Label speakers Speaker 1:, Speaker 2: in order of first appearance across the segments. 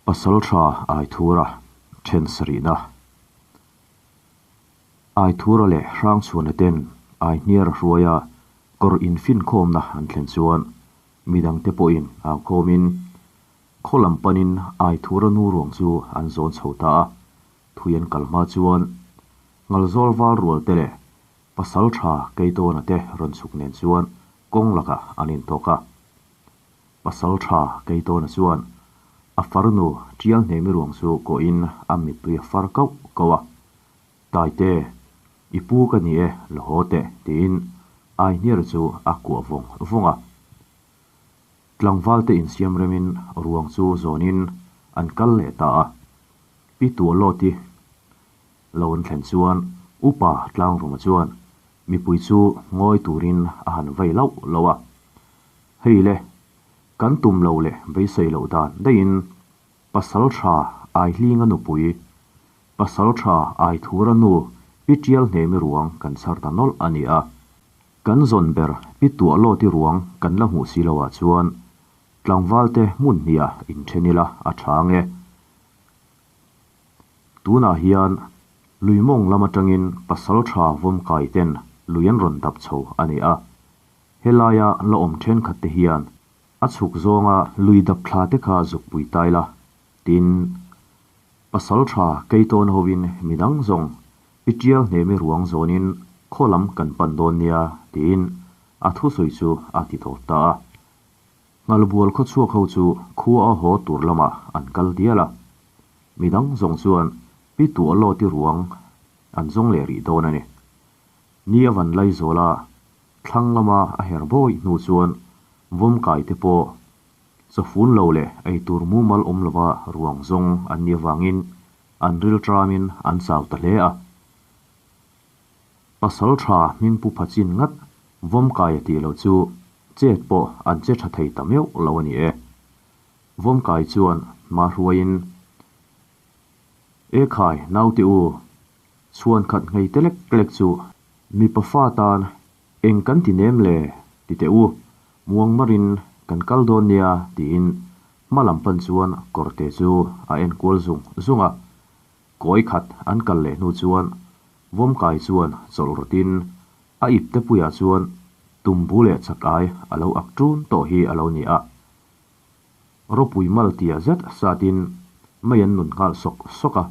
Speaker 1: Pasalṭha Aithura ṭhen sarihna. Aithura leh Hrangchhuana ten Aihniara hruaia kawr infinkhawmna an thlen chuan midangte pawhin au khawmin khaw lam panin Aithura nu ruang chu an zawn chho ta a. Thui an kal hma chuan Ngalzawl val rual te leh Pasalṭha Keitawna te rawn chhuk nen chuan kawng lakah an intawk a. Pasalṭha Keitawna chuan a farnu Ṭial Hnemi ruang chu kawhin a mittui a far kauh kauh a, Taite, i pu ka ni e, la haw teh, tiin Aihniara chu a kuah vawng vawng a. Tlangvalte insiam remin ruang chu zawnin an kal leh ta a. Pi Tualawti lo an thlen chuan Upa Tlangruma chuan mipui chu ngawi turin a han vei lauh lauh a. Hei le, kan tum lo leh beisei loh dan daihin Pasal tha Aihlinga nupui, Pasal tha Aithura nu Pi Tial Hnemi ruang kan chhar ta nawlh a ni a. Kan zawn ber Pi Tuahlawti ruang kan la hmuh si loah chuan tlangvalte hmun hniah inthen ila a tha ang e. Tunah hian lui mawng lam atangin Pasal tha vawmkai ten lui an rawn dap chho a ni a. Helaia la awm thenkhat te hian a chhuk zawnga lui dap thla te kha zuk pui tai la, tin, pasal tha keitawn hovin midang zawng pi tial hnemi ruang zawnin khaw lam kan pan dawn nia, tiin a thusawi chu a ti tawp ta a. Nghalbual khawchhuak ho chu khua a haw tur lamah an kal dial a, midang zawng chuan pi tuahlawti ruang an zawng leh rih dawn a ni. Ni a van lai zawl a, thlang lama a her bawi hnu chuan vawmkai te pawh chawfun lo leh eitur mumal awm lova ruang zawng an nih avangin an ril tramin an chau ta hle a. Pasal tha hmingpu pha chin ngat vawmkai a tih loh chu chet pawh an che tha thei ta meuh lo a ni e. Vawmkai chuan hma hruaiin, E khai, naute u, Chhuan khat nghei te lek lek chu mipa fa tan eng kan ti nem le ti teh u, muang marin kan kal dawn nia tiin hma lam pan chuan kawrte chu a en kual zung zung a. Kawi khat an kal leh hnu chuan Vawmkai chuan chawlh rawtin a ip te puiah chuan tumbu leh chakai a lo ak ṭun tawh hi a lo ni a. Ropui mal tia zet satin mei an nun nghal sawk sawk a.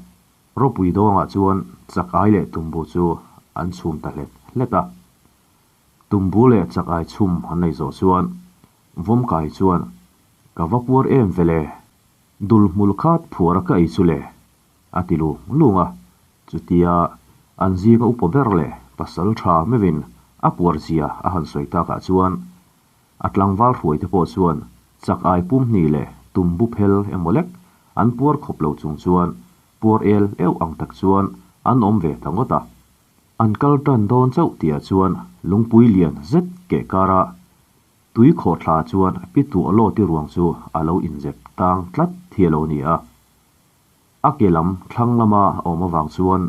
Speaker 1: Ropui dawngah chuan chak ai leh tumbu chu an chhum ta hlet hlet a. Tumbu leh chak ai chhum an nei zawh chuan Vawmkai chuan, Ka va puar em ve le, dul hmul khat phuar a ka ei chu le, a ti lung lung a. Chutia an zinga upa ber leh pasal tha meuhin a puar zia a han sawi takah chuan A tlangval hruaite pawh chuan chak ai pum hnih leh tumbu phel emaw lek an puar khawp lo chung chuan puar el euh ang tak chuan an awm ve ta ngawt a. An kal tan dawn chauh tihah chuan lungpui lian zet keh kara tui khawhthla chuan pi tuahlawti ruang chu a lo inzep tang tlat hi a lo ni a. A ke lam thlang lama a awm avang chuan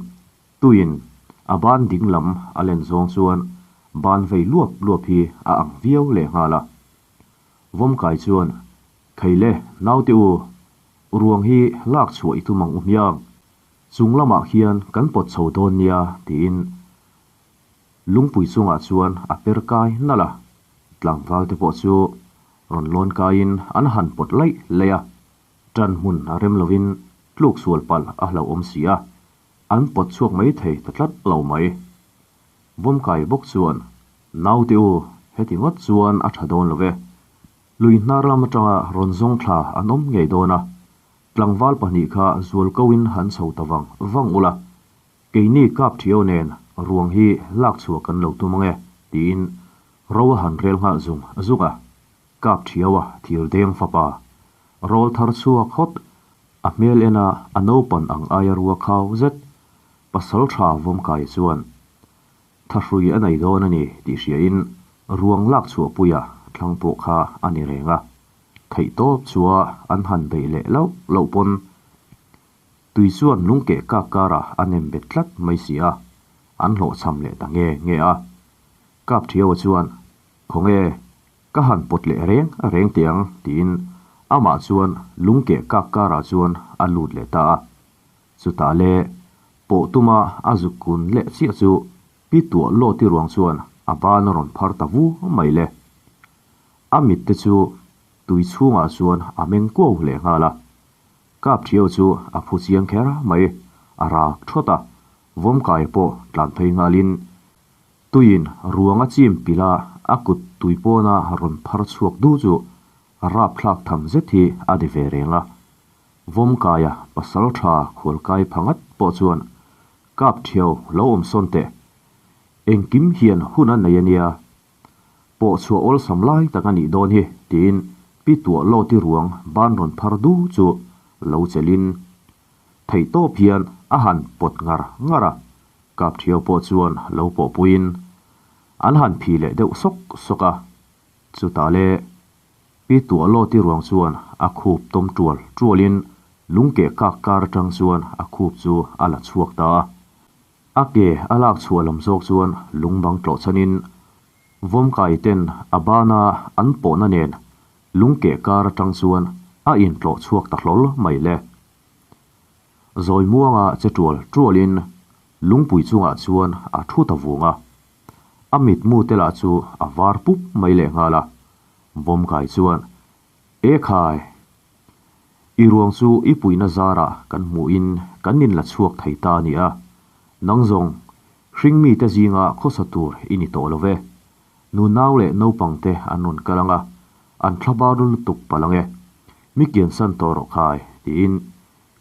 Speaker 1: Tuiin a ban ding lam a len zawng chuan ban vei luap luap hi a ang viau leh nghal a. Vawmkai chuan, Thei le, naute u, ruang hi lak chhuah i tum ang u hmiang. Chung lamah khian kan pawt chho dawn nia, tiin lungpui chungah chuan a per kai nalh a. Tlangval te pawh chu rawn lawn kaiin an han pawt laih laih a. Ṭan hmun a rem lovin tluk sual palh a hlauhawm si a. An pawt chhuak mai thei ta tlat lo mai. Vawmkai bawk chuan, Naute u, heti ngawt chuan a tha dawn lo ve. Lui hnar lam atanga rawn zawng thla an awm ngei dawn a, tlangval pahnih kha zual koin han chho ta vang vang ula, keini kap thiau nen ruang hi lak chhuah kan lo tum ange, tiin ro a han rel nghal zung zung a. Kap thiaua thir deng fapa rawl thar chhuak hawt A hmel ena a naupan ang aia rua khau zet pasal tha vawmkai chuan thahrui a nei dawn a ni tih hriain ruang lak chhuahpuia thlang pawh kha a ni reng a. Theihtawp chua an han beih leh loh loh pawn tui chuan lungkeh kak karah a nem bet tlat mai si a, an hlawhchham leh ta nge nge a. Kap Thiaua chuan, Khawnge, ka han pawt leh reng reng teh ang, tiin. Amah chuan lungkeh kak karah chuan a lut leh ta a. Chutah le pawh tuma a zuk kun leh chiah chu Pi Tuah Lawti ruang chuan a ban a rawn phar ta vu mai le. A mit te chu tui chhungah chuan a meng kuau leh nghal a. Kap thiau chu a phu chiang kher mai, a rak thawt a, vawmkai pawh tlan phei nghalin tuiin ruang a chim pilh a, a kut tui pawna rawn phar chhuak du chu rapthlak tham zet hi a ni ve reng a. Vawmkaia pasal tha khualkai pha ngat pawh chuan Kap thiau lo awm sawn teh, engkim hian hun a nei a nia, Pawh chhuah awlsam lai tak a nih dawn hi, tiin Pi Tuah Lawti ruang ban rawn phar du chu lo chelhin theihtawp hian a han pawt ngar ngar a, Kapthiau pawh chuan lo pawhpuiin an han phi leh deuh sawk sawk a, chutah le Pi Tuah Lawti ruang chuan a khup tawm tual tualin lungkeh kak kar atang chuan a khup chu a la chhuak ta a. A ke a lak chhuah lam zawk chuan lung bang tlawh chhanin vawmkai ten a bana an pawhna nen lung keh kar atang chuan a intlawh chhuak ta hlawl mai le. Zawi muanga che tual tualin lungpui chungah chuan a thu ta vung a. A mitmu te lah chu a var pup mai lehnghal a. Vawmkai chuan, E khai! I ruang chu i puihna zarah kan hmuhin kan inla chhuak thei ta a ni a, nang zawng hringmite zinga khawsa tur i ni tawh lo ve. Nunau leh naupangte an rawn kal ang a, an thlabar lutuk palh ang e. Mi kiansan tawh rawh khai, tiin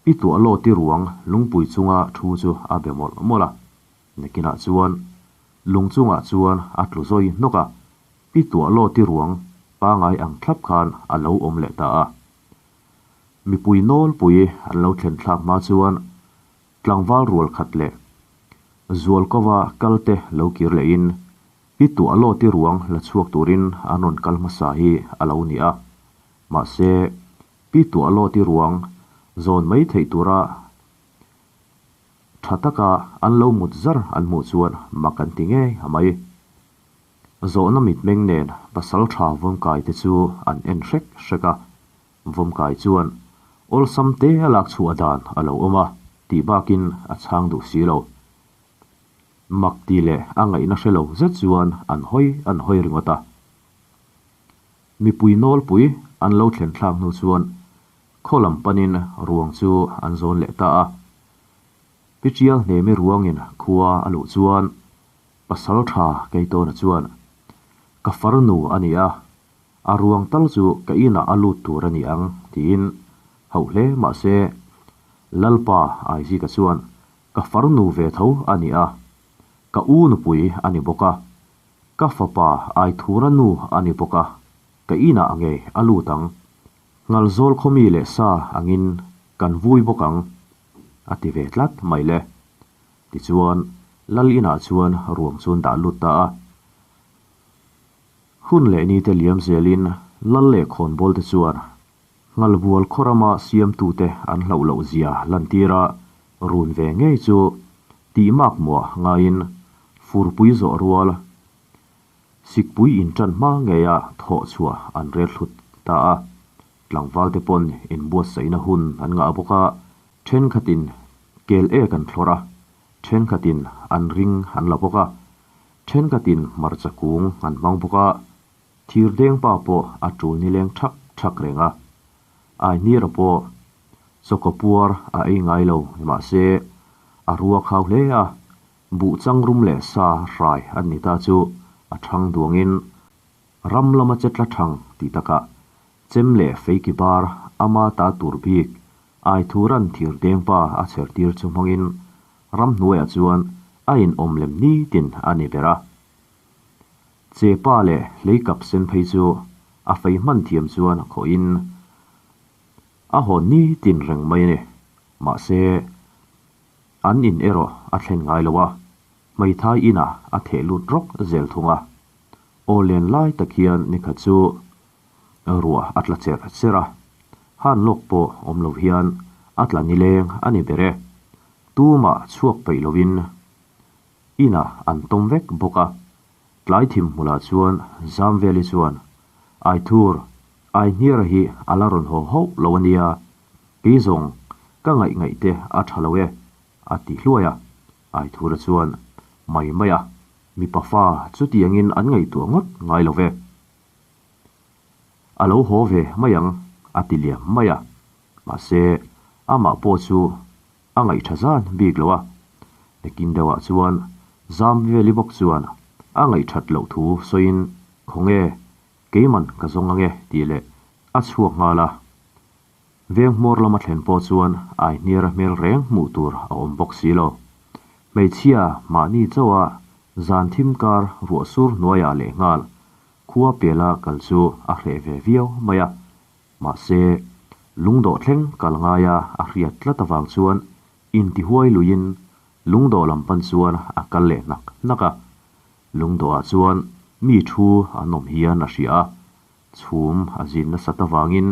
Speaker 1: Pi Tuahlawti ruang lungpui chunga thu chu a be mawlh mawlh a. Nakinah chuan lung chungah chuan a tlu zawi hnawk a, Pi Tuahlawti ruang pangai ang thlap khan a lo awm leh ta a. Mipui nawlpui an lo thlen thlak hma chuan tlangval rual khat leh Zualkova kalte lo kir lehin Pi Tuahlawti ruang la chhuak turin an rawn kal hmasa hi a lo ni a. Mahse, Pi Tuahlawti ruang zawn mai theih tura tha taka an lo mut zar an hmuh chuan mak an ti ngei a mai. Zawhna mitmeng nen pasal tha vawmkai te chu an en hrek hrek a, vawmkai chuan awlsam te a lak chhuah dan a lo awm a tih bakin a chhang duh si lo. Mak ti leh a ngaihna hre lo zet chuan an hawi an hawi ringawt a. Mipui nawlpui an lo thlen thlak hnu chuan khaw lam panin ruang chu an zawn leh ta a. Pichial hnemi ruangin khua a luh chuan Pasal tha Keitawna chuan, Ka farnu a ni a, a ruang tal chu ka inah a lut tur a ni ang, tiin hauh hle mah se, Lalpa Aizika chuan, Ka farnu ve tho a ni a, ka u nupui a ni bawk a, ka fapa Aithura nu a ni bawk a, ka inah ngei a lut ang. Ngalzawl khawmi leh sa angin kan vui bawk ang, a ti ve tlat mai le. Tichuan, Lal inah chuan ruang chu an dah lut ta a. Hun leh nite liam zelin Lal leh khawnbawl te chuan Nghalbual khaw rama siamtute an hlauh loh zia lantir a, run ve ngei chu tih mak muah ngaiin furpui zawh rual sikpui inṭan hma ngeia thawh chhuah an rel thlut ta a. Tlangvalte pawn inbuatsaihna hun an ngah bawk a, thenkhatin kel ek an thlawrh a, thenkhatin an ring an la bawk a, thenkhatin hmarcha kung an hmang bawk a, thirdeng pa pawh a tul nileng thak thak reng a. Ainira pawh chawkaw puar a ei ngai lo nimahse a rua khau hle a, buh changrum leh sa hrai an ni ta chu a thang duangin Ram lama che tla thang tih takah chem leh feiki bar ama ta tur bik Aithuran thir dengpa a chher tir chu hmangin ramhnuaiah chuan a inawm lem nitin a ni ber a. Chepa leh hleikap sen phei chu a fei hman thiam chuan a khawhin a hawn nitin reng mai a ni. Mahse, an in erawh a thlen ngai lo a, hmeithai inah a theh lut rawk zel thung a. Aw len lai tak hian nikhat chu ruah a tla cherh cherh a, han lawk pawh awm lo hian a tla nileng a ni ber e. Tumah chhuak peih lovin inah an tawm vek bawk a, tlai thim hmulah chuan Zamveli chuan, Aithur! Aihniara hi a la rawn haw hauh lo a nia, kei zawng ka ngaih ngaih te a tha lo e, a ti hluai a. Aithura chuan, Mai mai a, mipa fa chutiangin an ngaihtuah ngawt ngai lo ve. A lo haw ve mai ang, a ti liam mai a. Mahse, amah pawh chu a ngaih tha zan bik lo a. Nakin deuhah chuan Zamveli bawk chuan a ngaih that loh thu sawiin, Khawnge, keiman ka zawng ange tih leh a chhuak nghal a. Veng hmawr lama thlen pawh chuan Aihniara hmel reng hmuh tur a awm bawk si lo. Hmeichhia mahni chauha zan thim kar ruah sur hnuaiah lehnghal khua pela kal chu a hreh ve viau mai a. Mahse, lungdawh thleng kal ngaia a hriat tlat avang chuan intihuai luiin lungdawh lam pan chuan a kal leh hnak hnak a. Lungdawhah chuan mi thu an awm hian a hria a, chhum a zin nasat avangin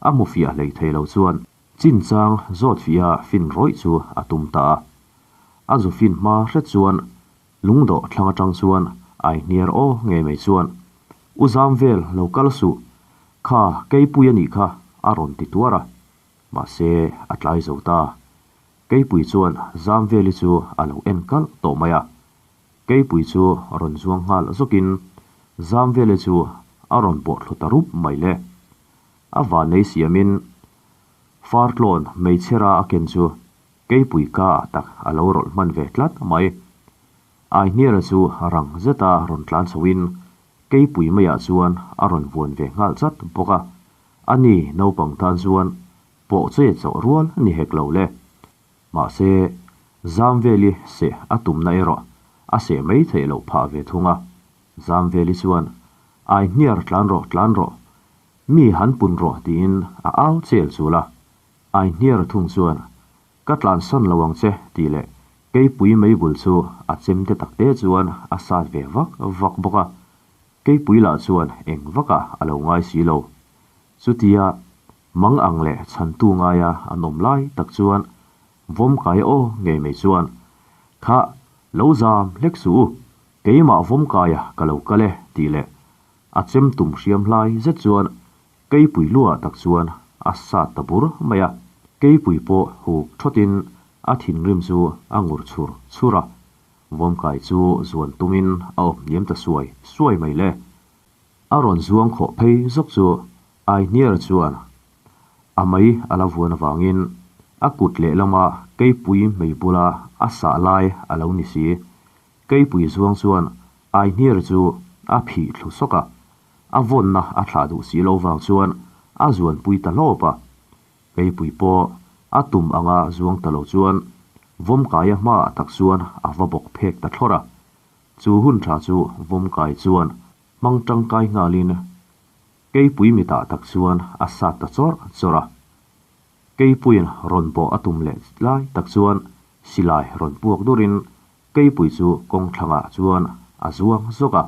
Speaker 1: a hmu fiah hlei thei lo chuan chinchang zawt fiah fin rawih chu a tum ta a. A zu fin hma hret chuan Lungdawh thlang atang chuan Aihniar aw ngei mai chuan, U zam vel lo kal suh, kha Keipui a nih kha a rawn ti tuar a. Mahse a tlai zo ta. Keipui chuan zam veli chu a lo en kalh tawh mai a. Keipui chu rawn zuang nghal zawkin zam vele chu a rawn bawh thlu ta rup mai le. A vannei siamin Fartlawn hmeichhera a ken chu Keipui ka ah tak a lo rawlh hman ve tlat mai. Aihniara chu rang zeta rawn tlan chhoin Keipui maiah chuan a rawn vuan ve nghal chat bawk a. Ani naupang tan chuan pawh che chauh rual ni hek lo le. Mahse, Zamveli seh a tumna erawh a seh mai theih loh phah ve thung a. Zamveli chuan, Aihniar tlan rawh tlan rawh, mi han pun rawh tiin a au chel chul a. Aihniar thung chuan, Ka tlansan lo ang che, tih leh Keipui mei bul chu a chem te tak te chuan a sat ve vak vak bawk a. Keipui lah chuan eng vakah a lo ngai si lo. Chutia mang ang leh chhantu ngaia an awm lai tak chuan vawm kai aw ngei mai chuan, Kha, lo zam hlek suh u, keimah vawm kaia ka lo kal e, tih leh a chem tum hriam hlai zet chuan Keipui luah tak chuan a sat ta bur mai a, keipui pawh huk thawtin a thinrim chu a ngur chhur chhur a, vawmkai chu zuan tumin a awp hniam ta suai suai mai le. A rawn zuang khawh phei zawk chu Aihniara chuan a mei a la vuan avangin a kut lehlama keipui mei bula a sah lai a lo ni si. Keipui zuang chuan Aihniara chu a phih thlu sawk a, A vawnna a thlah duh si lo vang chuan a zuanpui ta hlawp a. Keipui pawh a tum anga zuang ta lo chuan Vawmkaia hmaah tak chuan a va bawk phek ta thlawrh a. Chu hun tha chu Vawmkai chuan hmang tangkai nghalin Keipui mitah tak chuan a sat ta chawrh chawrh a. Keipuiin rawn bawh a tum leh lai tak chuan silai rawn puak durin Keipui chu kawng thlangah chuan a zuang zawk a.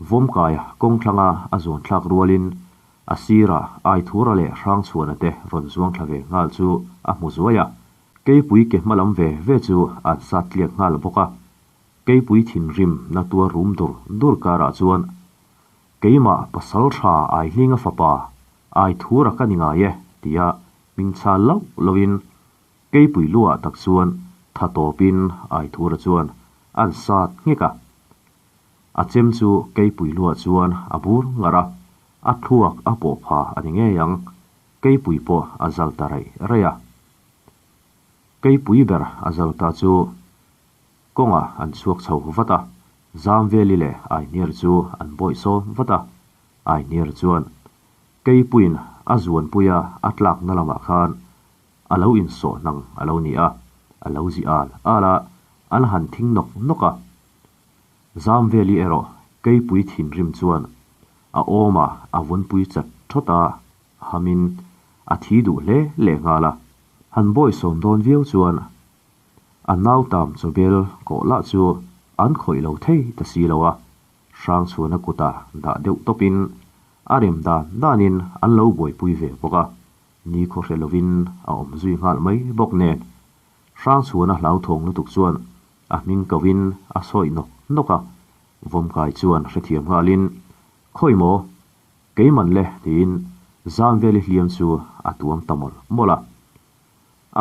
Speaker 1: Vawmkaia kawng thlanga a zuan thlak rualin a sirah Aithura leh Hrangchhuana te rawn zuang thla ve nghal chu a hmu zuai a. Keipui ke hma lam ve ve chu an sat tliak nghal bawk a. Keipui thinrim na tuar rum dur dur karah chuan, Keimah pasal tha Aihlinga fapa Aithura ka ni ngai e, tia hming chhal loh lohin Keipui luah tak chuan tha tawpin Aithura chuan an sat nghek a. A chem chu Keipui luah chuan a bur ngar a, a thluak a pawh pha a ni ngei ang. Keipui pawh a zal ta raih raih a. Keipui ber a zal ta chu kawngah an chhuak chho vat a, Zamveli leh Aihniar chu an bawih sawm vat a. Aihniar chuan Keipuiin a zuanpuia a tlakna lamah khan a lo insawh hnang a lo ni a, a lo zi al al a, an han thing nawk nawk a. Zamveli erawh Keipui thinrim chuan a awmah a vunpui chat thawt a, hamin a thi duh hle leh nghal a. Han bawisawm dawn viau chuan a nautam chawbel kawh lah chu an khawih lo thei ta si lo a, Hrangchhuana kutah dah deuh tawpin a rem dan danin an lo buaipui ve bawk a, ni khaw hre lovin a awm zui nghal mai bawk nen. Hrangchhuana hlauthawng lutuk chuan A hming ko in a sawi nawk nawk a, Vawmkai chuan hrethiam nghalin, Khawi maw? Keiman le tiin Zamveli hliam chu a tuam ta mawlh mawlh a.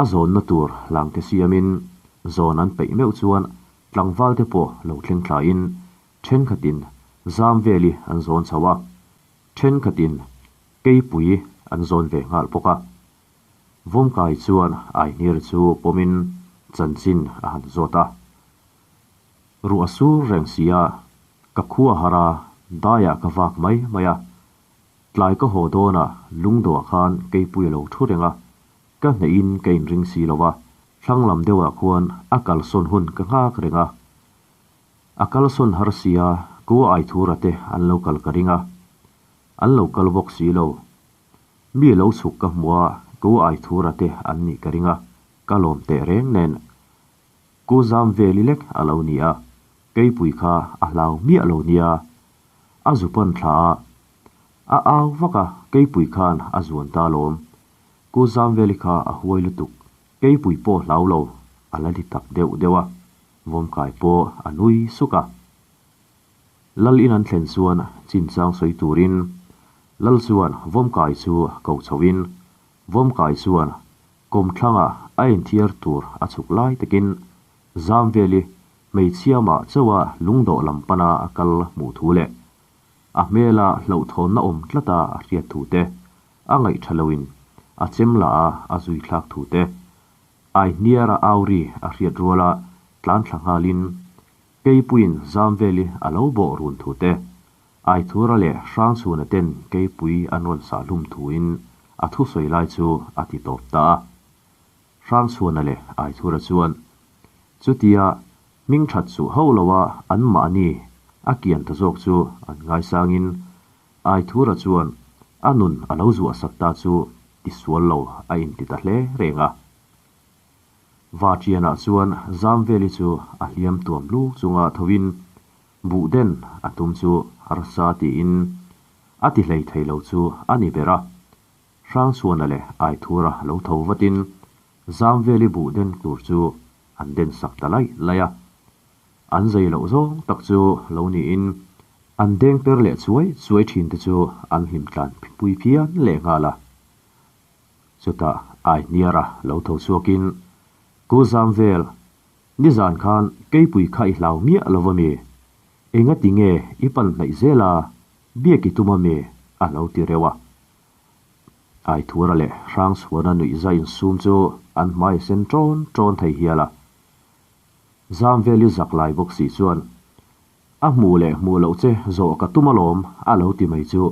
Speaker 1: A zawnna tur hlangte siamin zawn an peih meuh chuan tlangvalte pawh lo thleng thlain thenkhatin Zamveli an zawn chho a, thenkhatin Keipui an zawn ve nghal bawk a. Vawmkai chuan Aihniar chu pawmin chanchin a han zawt a. Ruah a sur reng si a, ka khua har a, daiah ka vak mai mai a. Tlai ka haw dawnah lungdawhah khan keipui a lo thu reng a, ka hnehin ka inring si lo a, thlang lam deuhah khuan a kalsawn hun ka nghak reng a. A kalsawn har si a, Ku Aithura te an lo kal ka ring a, an lo kal bawk si lo. Mi lo chhuk ka hmu a, Ku Aithura te an nih ka ring a, ka lawm teh reng nen. Ku zam veli lek a lo ni a, keipui kha a hlau miah lo nia. A zu pan thla a, a au vak a, keipui khan a zuan ta alawm. Ku zam veli kha a huai lutuk, keipui pawh hlau lo, a la ni tak deuh deuh a, vawmkai pawh a nui suk a. Lal in an thlen chuan chinchang sawi turin Lal chuan vawmkai chu ko chhoin, vawmkai chuan Kawmthlanga a inthiar tur a chhuk lai takin Zamveli hmeichhia mah chauha lungdawh lam pana a kal hmuh thu leh a hmela hlauhthawnna awm tlata a hriat thu te, a ngaih tha loin a chem lah a a zui thlak thu te, Aihniara auri a hriat ruala tlan thla nghalin Keipuiin Zamveli a lo bawh run thu te, Aithura leh Hrangchhuna ten Keipui an rawn sah hlum thuin a thusawi lai chu a ti tawp ta a. Hrangchhuna leh Aithura chuan chutia hming that chuh ho loa anmahni a kian ta zawk chu an ngaisangin Aithura chuan a nun a lo zuah sak ta chu tisual lo a inti ta hle reng a. Vaṭianah chuan Zamveli chu a hliam tuam luk chunga thoin Buh den a tum chu harsa tiin a ti hlei thei lo chu a ni ber a. Hrangchhuana leh Aithura lo tho vatin Zamveli buh den tur chu an den sak ta laih laih a. An zei loh zawng tak chu lo niin an deng per leh chuai chuai thin te chu an hlim tlan pui phian lehnghal a. Chutah Aihniara lo tho chhuakin Ku Zamvel Nizan khan keipui kha i hlau miah lo va mi? Engati nge i pan hnaih zel a, biak i tum a mi? a lo ti reuh a. Aithura leh Hrangchhuana nuihza insum chu an hmai sen ṭawn ṭawn thei hial a. Zamveli zak lai bawk si chuan, A hmuh leh hmuh loh che zawh ka tum alawm a lo ti mai chu.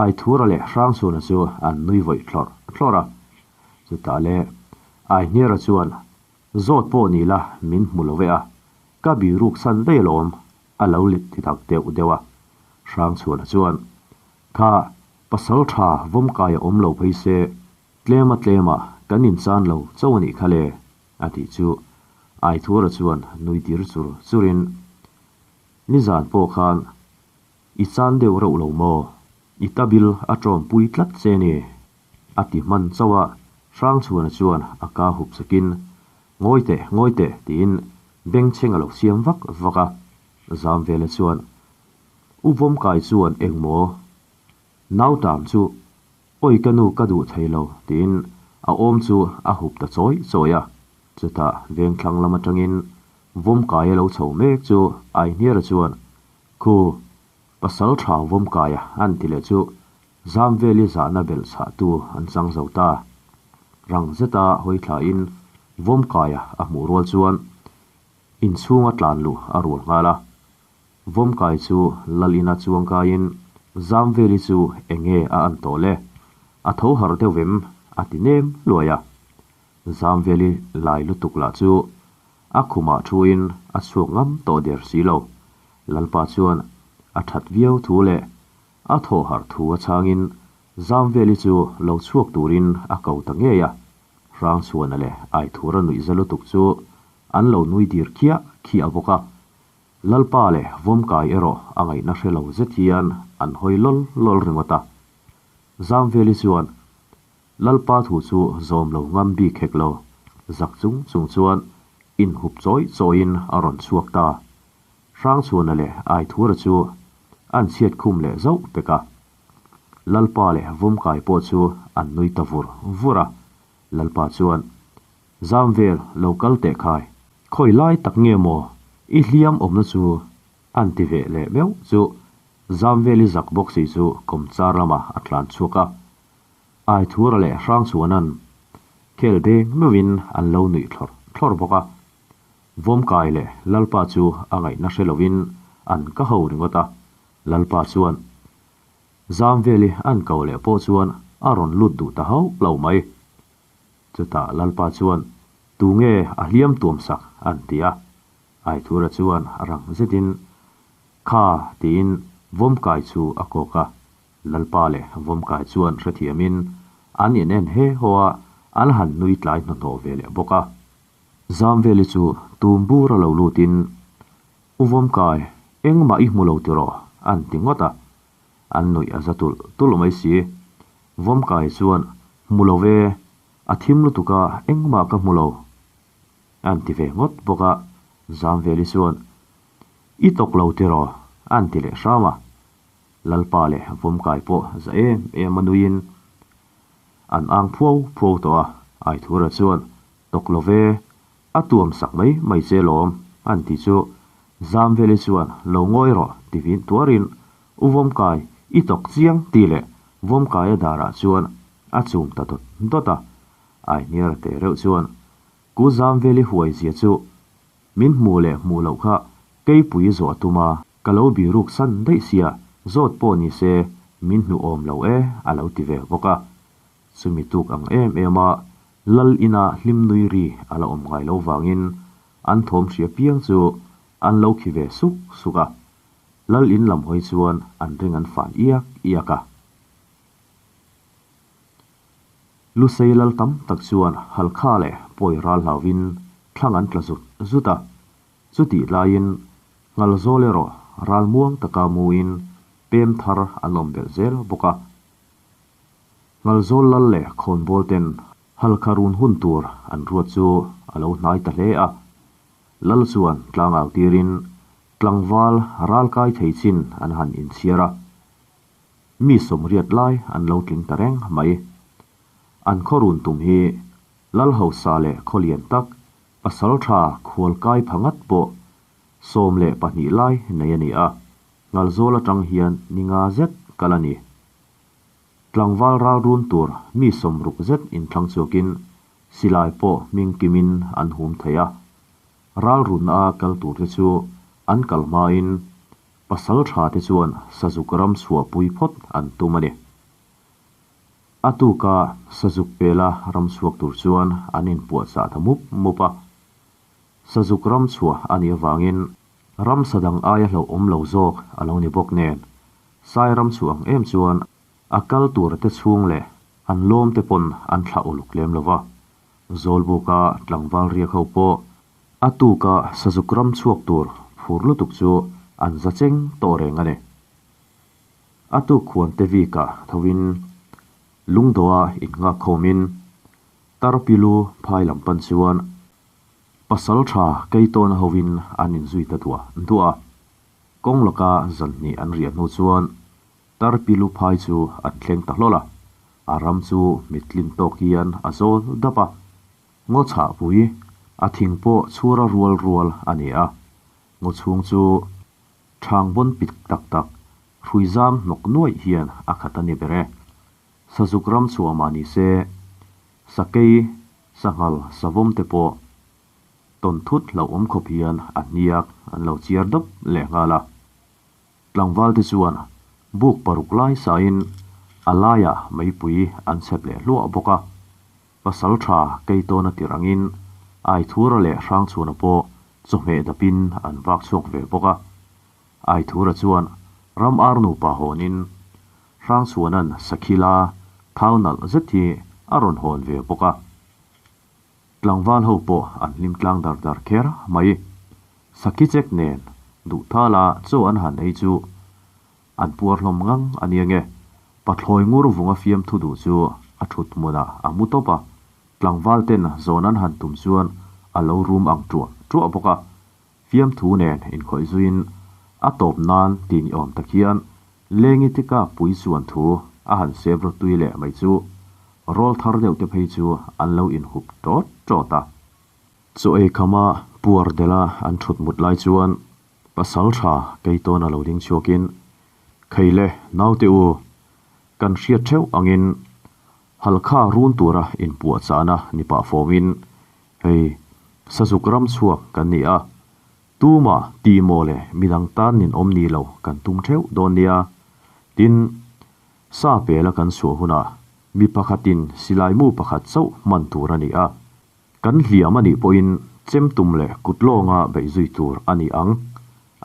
Speaker 1: Aithura leh Hrangchhuana chu an nui vawih thlawrh thlawrh a. Chutah le Aihniara chuan, Zawt pawh ni la min hmu lo ve a, ka biruk san daih alawm, a lo lit ti tak deuh deuh a. Hrangchhuana chuan, Kha, pasal tha vawmkai a awm lo phei se, tlema tlema kan inchan lo chauh a nih kha le, a tih chu. Aithura chuan nui tir chur churin, Nizan pawh khan i chan deuh reuh lo maw? I tabil a tawmpui tlat che ni. A ti hman chauh a, Hrangchhuana chuan a ka hup sakin, Ngawi teh, ngawi teh, tiin bengchheng a lo siam vak vak a. Zamvela chuan, U Vawmkai chuan engmaw? Nautam chu, Awi ka nu ka duh thei lo, tiin a awm chu a hup ta chawi chawi a. Chutah vengthlang lam atangin Vawmkai a lo chho mek chu Aihniara chuan, Khu, pasal tha Vawmkaia an ti leh chu Zamveli zahna belh chhahtu an chang zo ta. Rang zeta hawi thlain Vawmkaia a hmuh rual chuan inchhunga tlan luh a rual nghal a. Vawmkai chu lal ina chuang kaiin Zamveli chu enge a an tawh le? A tho harh deuh vem? a ti nem luai a. Zamveli lai lutuk lah chu a khumah thuin a chhuak ngam tawh der si lo. Lalpa chuan a that viau thu leh A thawh harh thu a chhangin Zamveli chu lo chhuak turin a ko ta ngei a, Hrangchhuana leh Aithura nuihza lutuk chu an lo nui dir khiah khiah bawk a. Lalpa leh Vawmkai erawh a ngaihna hre lo zet hian an hawi lawl lawl ringawt a. Zamveli chuan Lalpa thu chu zawm lo ngam bik hek lo, zak chung chung chuan inhup chawi chawiin a rawn chhuak ta. Hrangchhuana leh Aithura chu an chhiat khum leh zauh pek a. Lalpa leh Vawmkai pawh chu an nui ta vur vur a. Lalpa chuan, Zamvel lo kal teh khai. Khawi lai tak nge maw i hliam awmna chu an ti ve leh meuh chu Zamveli zak bawk si chu kawmchar lamah a tlan chhuak a. Aithura leh Hrangchhuana'n khel beng meuhin an lo nuih thlawr thlawr bawk a. Vawmkai leh Lalpa chu a ngaihna hre lovin an ka ho ringawt a. Lalpa chuan Zamveli an ko leh pawh chuan a rawn lut duh ta hauh lo mai. Chutah Lalpa chuan, Tunge a hliam tuam sak? an ti a. Aithura chuan rang zetin, Kha tiin Vawmkai chu a kawk a. Lalpa leh Vawmkai chuan hrethiamin an in en he haw a, an han nui tlai hnahnawh ve leh bawk a. Zamveli chu tum bur a lo lutin, U Vawmkai, engmah i hmu lo tiraw? an ti ngawt a. An nuih a za tulh tulh mai si. Vawmkai chuan, Hmu lo ve, a thim lutuk a, engmah ka hmu lo. An ti ve ngawt bawk a. Zamveli chuan, I tawk lo tiraw? an ti leh hram a. Lalpa leh Vawmkai pawh za em em a nuiin an ang phuau phuau tawh a. Aithura chuan, Tawk lo ve, a tuam sak mai mai che lawm, an ti chu Zamveli chuan lo ngawi rawh ti vin tuarin U Vawmkai i tawk chiang tih leh Vawmkaia darah chuan a chum ta dawt dawt a. Aihniara teh reuh chuan Ku Zamveli huai zia chu min hmuh leh hmuh loh kha keipui zawh a tum a, ka lo biruk san daih sia zawt pawh ni se min hnu awm lo e a lo ti ve bawk a. Chumi tuk ang em em a Lal ina hlim nui ri a la awm ngai lo vangin an thawm hria piang chu an lo khi ve suk suk a. Lal in lam hawi chuan an ring an fan iak iak a. Lusei lal tam tak chuan Halkha leh Pawi ral hlauvin thlang an tla zut zut a. Chutih laiin Ngalzawl erawh ral muang taka muin pem thar an awm belh zel bawk a. Ngalzawl lal leh khawnbawl ten Halkha run hun tur an ruat chu a lo hnai ta hle a. Lal chuan tlangau tirin tlangval ral kai thei chin an han inchhiar a. Mi sawmriat lai an lo tling ta reng mai. An khaw run tum hi Lal hausa leh khaw lian tak pasal tha khual kai pha ngat pawh 12 lai nei a ni a. Ngalzawl atang hian ni nga zet kal a ni. Tlangval ral run tur mi 60 zet inthlang chhuakin silai pawh hming kimin an hum thei a. Ral runna a kal tur te chu an kal hmain pasal tha te chuan sazuk ram chhuahpui phawt an tum a ni. A tuka sazuk pela ram chhuak tur chuan an inpuahchah ta mup mup a. Sazuk ram chhuah a nih avangin ramsa dang aia hlauhawm lo zawk a lo ni bawk nen Sai ram chu ang em chuan a kal tur te chhung leh an lawm te pawn an thlah uluk lem lo va. Zawlbuka tlangval riak ho pawh a tuka sazuk ram chhuak tur phur lutuk chu an za cheng tawh reng a ni. A tuk khuan te vikah tho in lungdawha innghak khawmin Tarpilu phai lam pan chuan pasal tha Keitawn ho in an inzui ta duah duah a. Kawng laka zan hnih an riah hnu chuan Tarpilu phai chu an thleng ta hlawl a, a ram chu mittlin tawk hian a zawl dap a. Ngaw chhahpui a thing pawh chhura rual rual a ni a, ngaw chhung chu thang bawn pit tak tak hrui zam hnawk nuaih hian a khat a ni ber e. Sazuk ram chhuah mah ni se, sakei, sanghal, savawm te pawh tawn thut hlauhawm khawp hian a hniak an lo chiar dawp leh nghal a. Tlangval te chuan buk paruk lai sain a laiah meipui an chhep leh hluah bawk a. Pasal tha Keitawna tirh angin Aithura leh Hrangchhuana pawh chawhmeh dapin an vak chhuak ve bawk a. Aithura chuan ram ar nupa hawnin Hrangchhuana'n Sakhila thau nalh zet hi a rawn hawn ve bawk a. Tlangval ho pawh an hlim tlang dar dar kher mai. Sakhi chek nen duh thala chaw an han ei chu an puar hlawm ngang a nia nge. Pathlawi ngur vunga fiamthu duh chu a thut hmunah a mu tawp a, tlangval ten zawn an han tum chuan a lo rum ang ṭuah ṭuah bawk a. Fiamthu nen inkhawih zuiin a tawp nan ti ni awm tak hian Lengi tika pui chuan thu a han sep rawtui leh mai chu rawlthar deuh te phei chu an lo inhup ṭawt ṭawt a. Chaw ei khama puar delh a an ṭhut mut lai chuan Pasalṭha Keitawna lo ding chhuakin, Khei le, naute u, kan hriat ṭheuh angin Halkha run tura inpuahchahna ni pah fawmin hei Sazuk ram chhuak kan ni a, Tumah tih maw le midang tan nin awm ni lo kan tum theuh dawn nia. Tin, sa pela kan chhuah hunah mi pakhatin silai mu pakhat chauh hman tur a ni a. Kan hliam a nih pawhin chem tum leh kut lawnga beih zui tur a ni ang.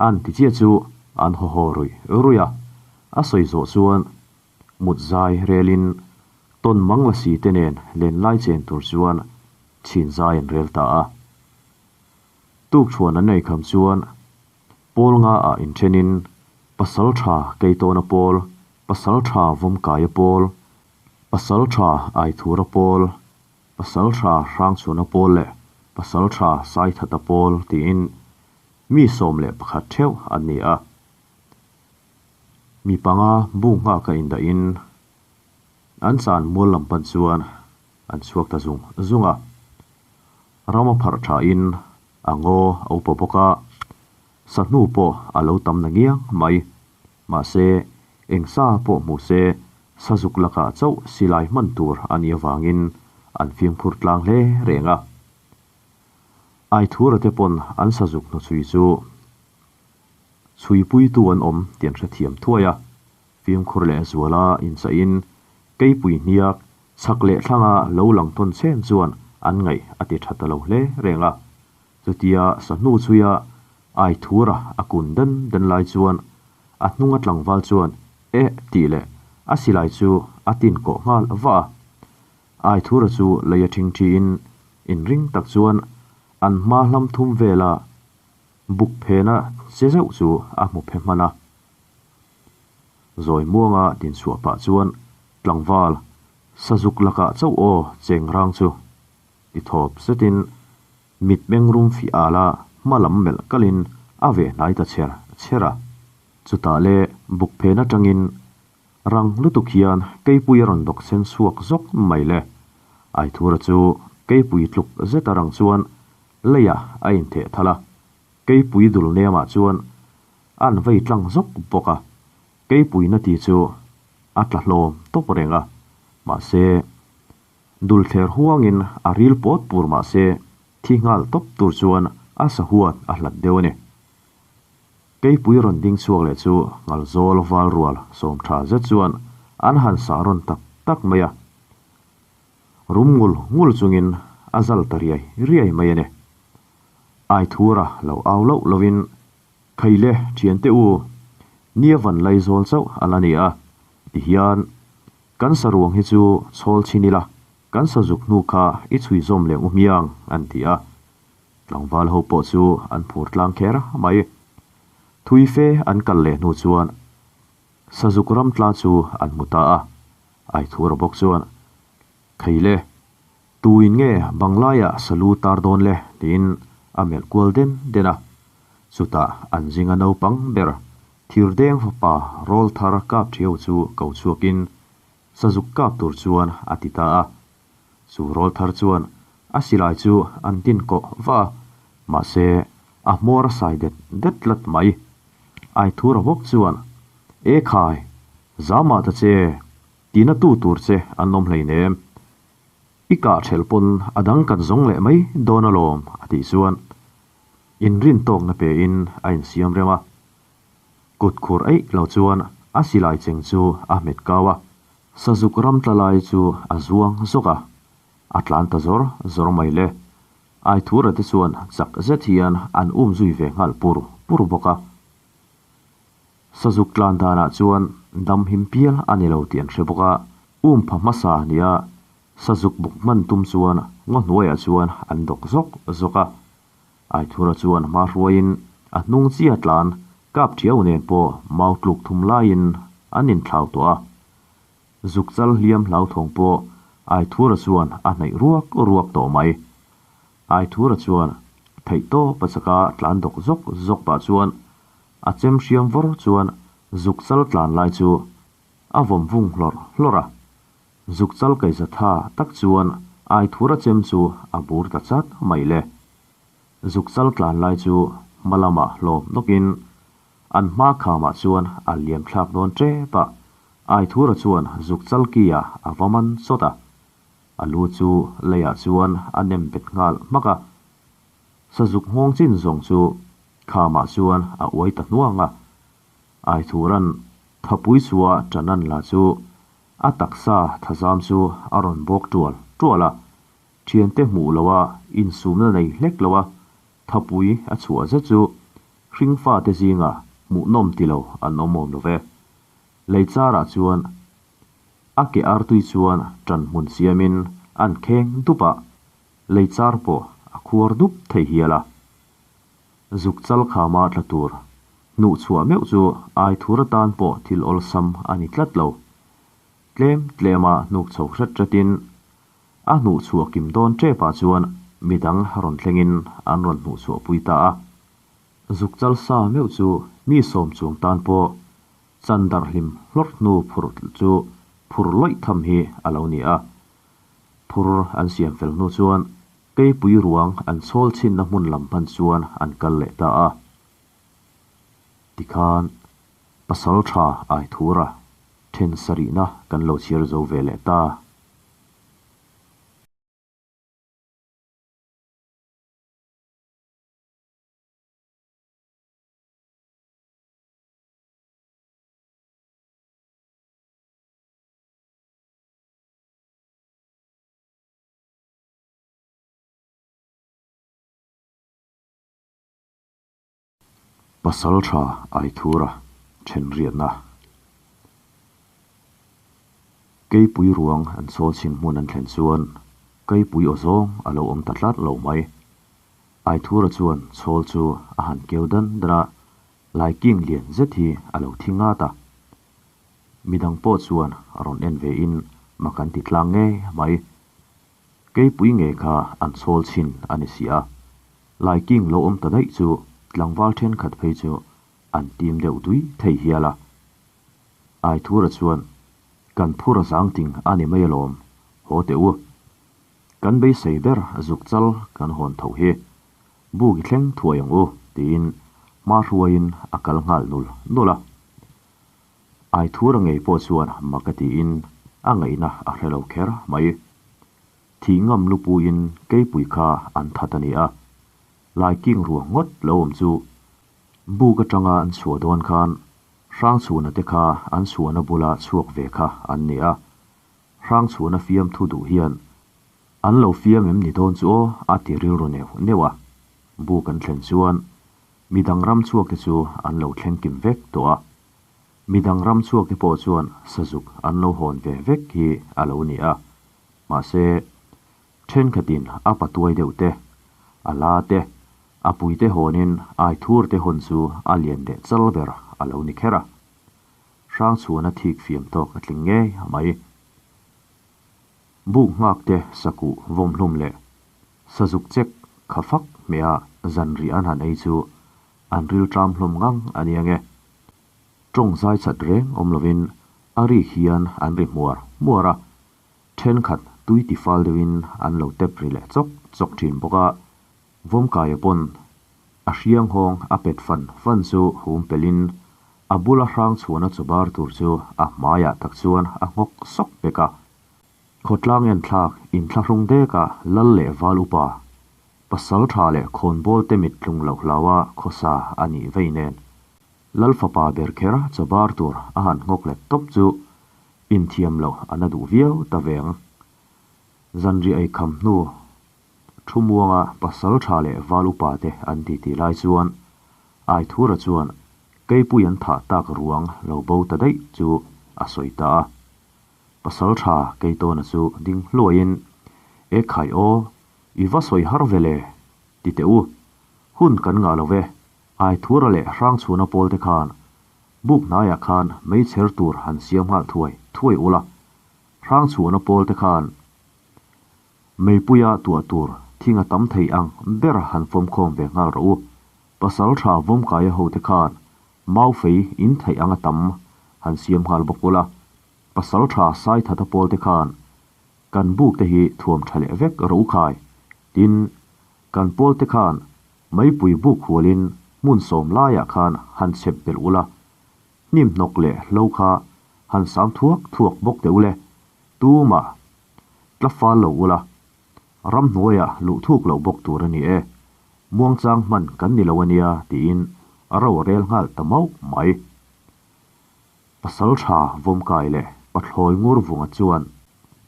Speaker 1: An ti chiah chu an haw haw ruih ruih a. A sawi zawh chuan mut zai relin tawn mang la si te nen lenlai chen tur chuan chhin zai an rel ta a. Tukṭhuan an ei kham chuan pawl nga ah inṭhenin Pasalṭha Keitawna pawl, Pasalṭha Vawmkaia pawl, Pasalṭha Aithura pawl, Pasalṭha Hrangchhuana pawl leh Pasalṭha Saithata pawl tiin mi 11 ṭheuh an ni a. Mi panga bu nghaka indahin an chan mual lam pan chuan an chhuak ta zung zung a. Rama pharh thain a ngaw a upa bawk a, sahnu pawh a lo tam na ngiang mai. Mahse, eng sa pawh hmu se, sazuk lakah chauh silai hman tur a nih avangin an fimkhur tlang hle reng a. Aithura te pawn an sazuk hnuchhui chu chhuipuitu an awm tih an hrethiam thuai a. Fimkhur leh zuala inchaihin keipui hniak chhak leh thlanga lo lang tawn chen chuan an ngaih a ti tha ta lo hle reng a. Chutia sahnu chhuia Aithura a kun den den lai chuan a hnunga tlangval chuan eh tih leh a silai chu a tin kawh nghal va a. Aithura chu lei a thing thiin inring tak chuan an hma hlam thum vela buk phena che zeuh chu a hmu phe hman a. Zawi muanga dinchhuah pah chuan tlangval sazuk lakah chauh aw cheng rang chu ti thawp zetin mit meng rum fih ala hma lam melh kalin a ve hnai ta chher chher a. Chutah le buk phen atangin rang lutuk hian keipui a rawn dawk sen chhuak zawk mai le. Aithura chu keipui tluk zet a rang chuan leiah a intheh thal a, keipui dul nemah chuan An vei tlang zawk bawk a, keipuina ti chu a tla hlawm tawp reng a, mahse, dul thler huangin a ril pawt pur mahse thi nghal tawp tur chuan a sahuat a hlat deuh a ni. Keipui rawn ding chhuak leh chu ngalzawl val rual sawm tha zet chuan an han sah rawn tak tak mai a, rum ngul ngul chungin a zal ta riai riai mai a ni. Aithura lo au loh lovin Thei le, thiante u, nia van lai zawl chauh a la ni a, tihian kan saruang hi chu chhawl chhin ila, kan sazuk hnu kha i chhui zawm leh u hmiang, an ti a. Tlangval ho pawh chu an phur tlang kher mai. Thui fe an kal leh hnu chuan sazuk ram tla chu an hmu ta a, Aithura bawk chuan, Thei le, Tuin nge banglaiah salu tar dawn le? tiin a melh kual den den a. Chutah an zinga naupang ber thirdeng fapa rawl thar kap thiau chu ko chhuakin sazuk kap tur chuan a ti ta a. Chu rawl thar chuan a silai chu an tin kawh va a, mahse a hmawr a sai det det tlat mai. Aithura bawk chuan, E khai, zamah ta che, tina tu tur che an awm hleinem. I kah ṭhelh pawn a dang kan zawng leh mai dawn alawm a tih chuan inrin tawkna pein a insiam rem a. Kut khur eih lo chuan a silai cheng chu a hmet kau a, sazuk ram tla lai chu a zuang zawk a, a tlan ta zawr zawr mai le. Aithura te chuan chak zet hian an um zui ve nghal pur pur bawk a. Sazuk tlan danah chuan dam him pial a ni lo tih an hre bawk a, um pha hmasa nia sazuk buk hman tum chuan ngaw hnuaiah chuan an dawk zawk zawk a. Aithura chuan hma hruaiin a hnung chia tlan kap thiau nen pawh mau tluk thum laiin an inthlau tawh a. Zuk chal hliam hlauthawng pawh Aithura chuan a hnaih ruak ruak tawh mai. Aithura chuan theihtawp a chaka tlan dawk zawk zawk pah chuan A chem hriam vawr chuan zuk chal tlan lai chu a vawm vung hlawrh hlawrh a. Zuk chal kaiza tha tak chuan Aithura chem chu a bur ta chat mai le. Zuk chal tlan lai chu hma lamah hlawm nawkin an hma khamah chuan a liam thlak dawn tep a, Aithura chuan zuk chal ki ah a va man chawt a. A lu chu leiah chuan a nem bet nghal hmak a. Sazuk nghawng chin zawng chu khamah chuan a uai ta hnuang a. Aithura'n thapui chua ṭan an la chu a taksa thazam chu a rawn bawk ṭual ṭual a. Ṭhiante hmuh loha insumna nei hlek loha thapui a chhuah zet chu hringfate zinga hmuhnawm ti lo an awm awm lo ve. Lei charah chuan a ke artui chuan ṭan hmun siamin an kheng dup a, lei char pawh a khuar dup thei hial a. Zuk chal khama tla tur hnuh chhuah meuh chu ai thur atan pawh thil awlsam a ni tlat lo. Tlem tlema hnuk chho hret hretin a hnuh chhuah kim dawn ṭepah chuan midang rawn thlengin an rawn hnuh chhuah pui ta a. Zuk chal sa meuh chu mi sawm chuang tan pawh chan darh hlim hlawrh hnu phur chu phur lawih tham hi a lo ni a. Phur an siam fel hnu chuan keipui ruang an chhawl chhinna hmun lam hman chuan an kal leh ta a. Tikhan pasal tha Aithura then sarihna kan lo chhiar zo ve leh ta. Pasalṭha Aithura ṭhenriatna Keipui ruang an chawl chhin hmun an thlen chuan Keipui aw zawng a lo awm ta tlat lo mai. Aithura chuan chhawl chu a han keu dan dan a, Laiking lian zet hi a lo thi ngat a. Midang pawh chuan rawn en ve in mak an ti tlang ngei mai. Keipui nge kha an chhawl chhin a ni si a. Laiking lo awm ta daih chu tlangval thenkhat phei chu an tim deuh dui thei hial a. Aithura chuan, Kan phur a zang ting a ni mai alawm, haw teh u. Kan beisei ber zuk chal kan hawn tho hi. Buk i thleng thuai ang u, tiin hma hruaiin a kal nghal nul nul a. Aithura ngei pawh chuan mak a tiin a ngaihna a hre lo kher mai. Thih ngam lupuiin keipui kha an that a ni a, Laiking ruang ngawt lo awm chu buk atanga an chhuah dawn khan Hrangchhuna te kha an chhuahna bula chhuak ve kha an ni a, Hrangchhuna fiamthu duh hian an lo fiam em ni dawn chu aw a ti rilru neuh neuh a, buk an thlen chuan midang ram chhuak te chu an lo thleng kim vek tawh a, midang ram chhuak te pawh chuan sazuk an lo hawn ve vek hi a lo ni a, mahse thenkhatin a patuai deuh te, a la te, a puite hawnin aithur te hawn chu a lian leh chal ber a lo ni kher a. Hrangchhuana thik fiam tawk a tling ngei mai. Buk nghak te sakuh vawmhlum leh sazuk chek kha fak hmeh a zanrih an han ei chu an rilṭam hlawm ngang a nia nge. Tawng zai chat reng awm lovin a rik hian an ri hmuar hmuar a, thenkhat tui ti fal deuhin an lo tep ri leh chawk chawk thin bawk a, Vawmkaia pawn a hrianghawng a pet fan fan chu hum pelhin a bula hrang chhuahna chawbar tur chu a hmaiah tak chuan a nghawk sawk pek a. Khawtlang enthlak inthlahrung deka lal leh val upa, pasal tha leh khawnbawl te mit tlung loh hlaua khawsa a nih vei nen Lal fapa ber kher chawbar tur a han nghawk let tawp chu inthiam loh a na duh viau ta veng. Zanriah ei kham hnu Thu muanga pasal tha leh val upa te an titi lai chuan Aithura chuan Keipui an thah tak ruang lo bo ta daih chu a sawi ta a. Pasal tha Keitawna chu ding hluaiin, E khai aw, i va sawi har ve le, ti teh u. Hun kan ngah lo ve, Aithura leh Hrangchhuna pawl te khan buk hnaiah khan meichher tur han siam nghal thuai thuai ula, Hrangchhuna pawl te khan Meipuia tuah tur thing a tam thei ang ber han fawmkhawm ve nghal rawh u. Pasal tha Vawmkaia hote khan Maufei in theih anga tam han siam nghal bawk ula. Pasalṭha Saithata pawlte khan kan buk te hi thuam ṭha leh vek rawh u khai. Tin, kan pawlte khan meipui buk hualin hmun sawm laiah khan han chhep belh ula, hnim hnawk leh hlo kha han sam thuak thuak bawk teh ule, tumah tla fal lo ula, ramhnuaiah luh thuk loh bawk tur a ni e. Muangchang hman kan ni lo a nia tiin a ro a rel nghal ta mauh mai. Pasalṭha Vawmkai leh Pathlawi Ngurvunga chuan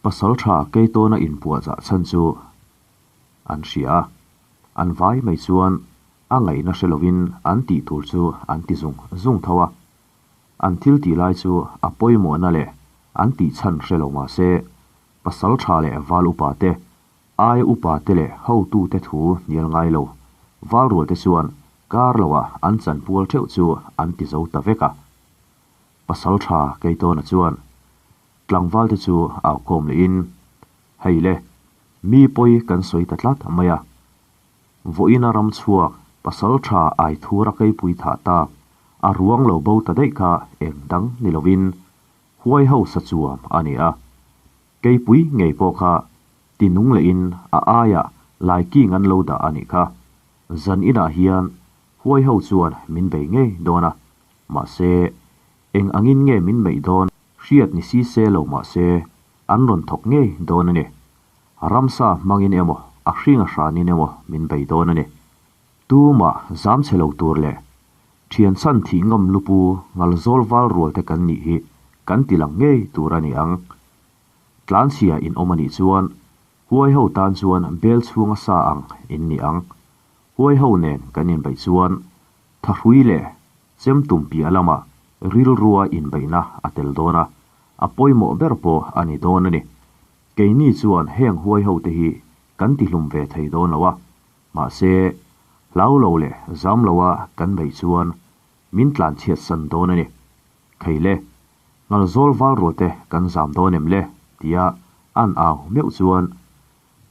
Speaker 1: Pasalṭha Keitawna inpuahchah chhan chu an hria a, an vai mai chuan a ngaihna hre lovin an tih tur chu an ti zung zung tho a. An thil tih lai chu a pawimawhna leh an tih chhan hre lo mah se, Pasalṭha leh Val upa te, Ai upa te leh hotute thu hnial ngai lo, Val rual te chuan kar loah an chanpual theuh chu an ti zo ta vek a. Pasalṭha Keitawna chuan tlangval te chu au khawm lehin, Hei le, mi pawi kan sawi ta tlat mai a. Vawiina ram chhuak pasalṭha Aithura keipui thah tak a ruang lo bo ta daih kha eng dang ni lovin huai ho sa chuam a ni a. Keipui ngei pawh kha ti nung lehin a aiah laiking an lo dah a nih kha. Zan inah hian huai ho chuan min bei ngei dawn a, mahse eng angin nge min meih dawn hriat ni si se lo mahse an rawn thawk ngei dawn a ni. Ramsa hmangin emaw a hring a hranin emaw min bei dawn a ni. Tumah zam chhe lo tur leh thian chhan thih ngam lupu ngal zawl val rual te kan nih hi kan ti lang ngei tur a ni ang. Tlanchhia in awm a nih chuan huai ho tan chuan bel chhunga sa ang in ni ang. Huai ho nen kan inbeih chuan thahrui leh chem tum piah lamah rilrua inbeihna a tel dawn a, a pawimawh ber pawh a ni dawn a ni. Keini chuan heng huai ho te hi kan tihlum ve thei dawn lo a, mahse hlau lo leh zam loa kan beih chuan min tlanchhiat san dawn a ni. Thei le, Ngalzawl val rual te kan zam dawn em le? tia an au meuh chuan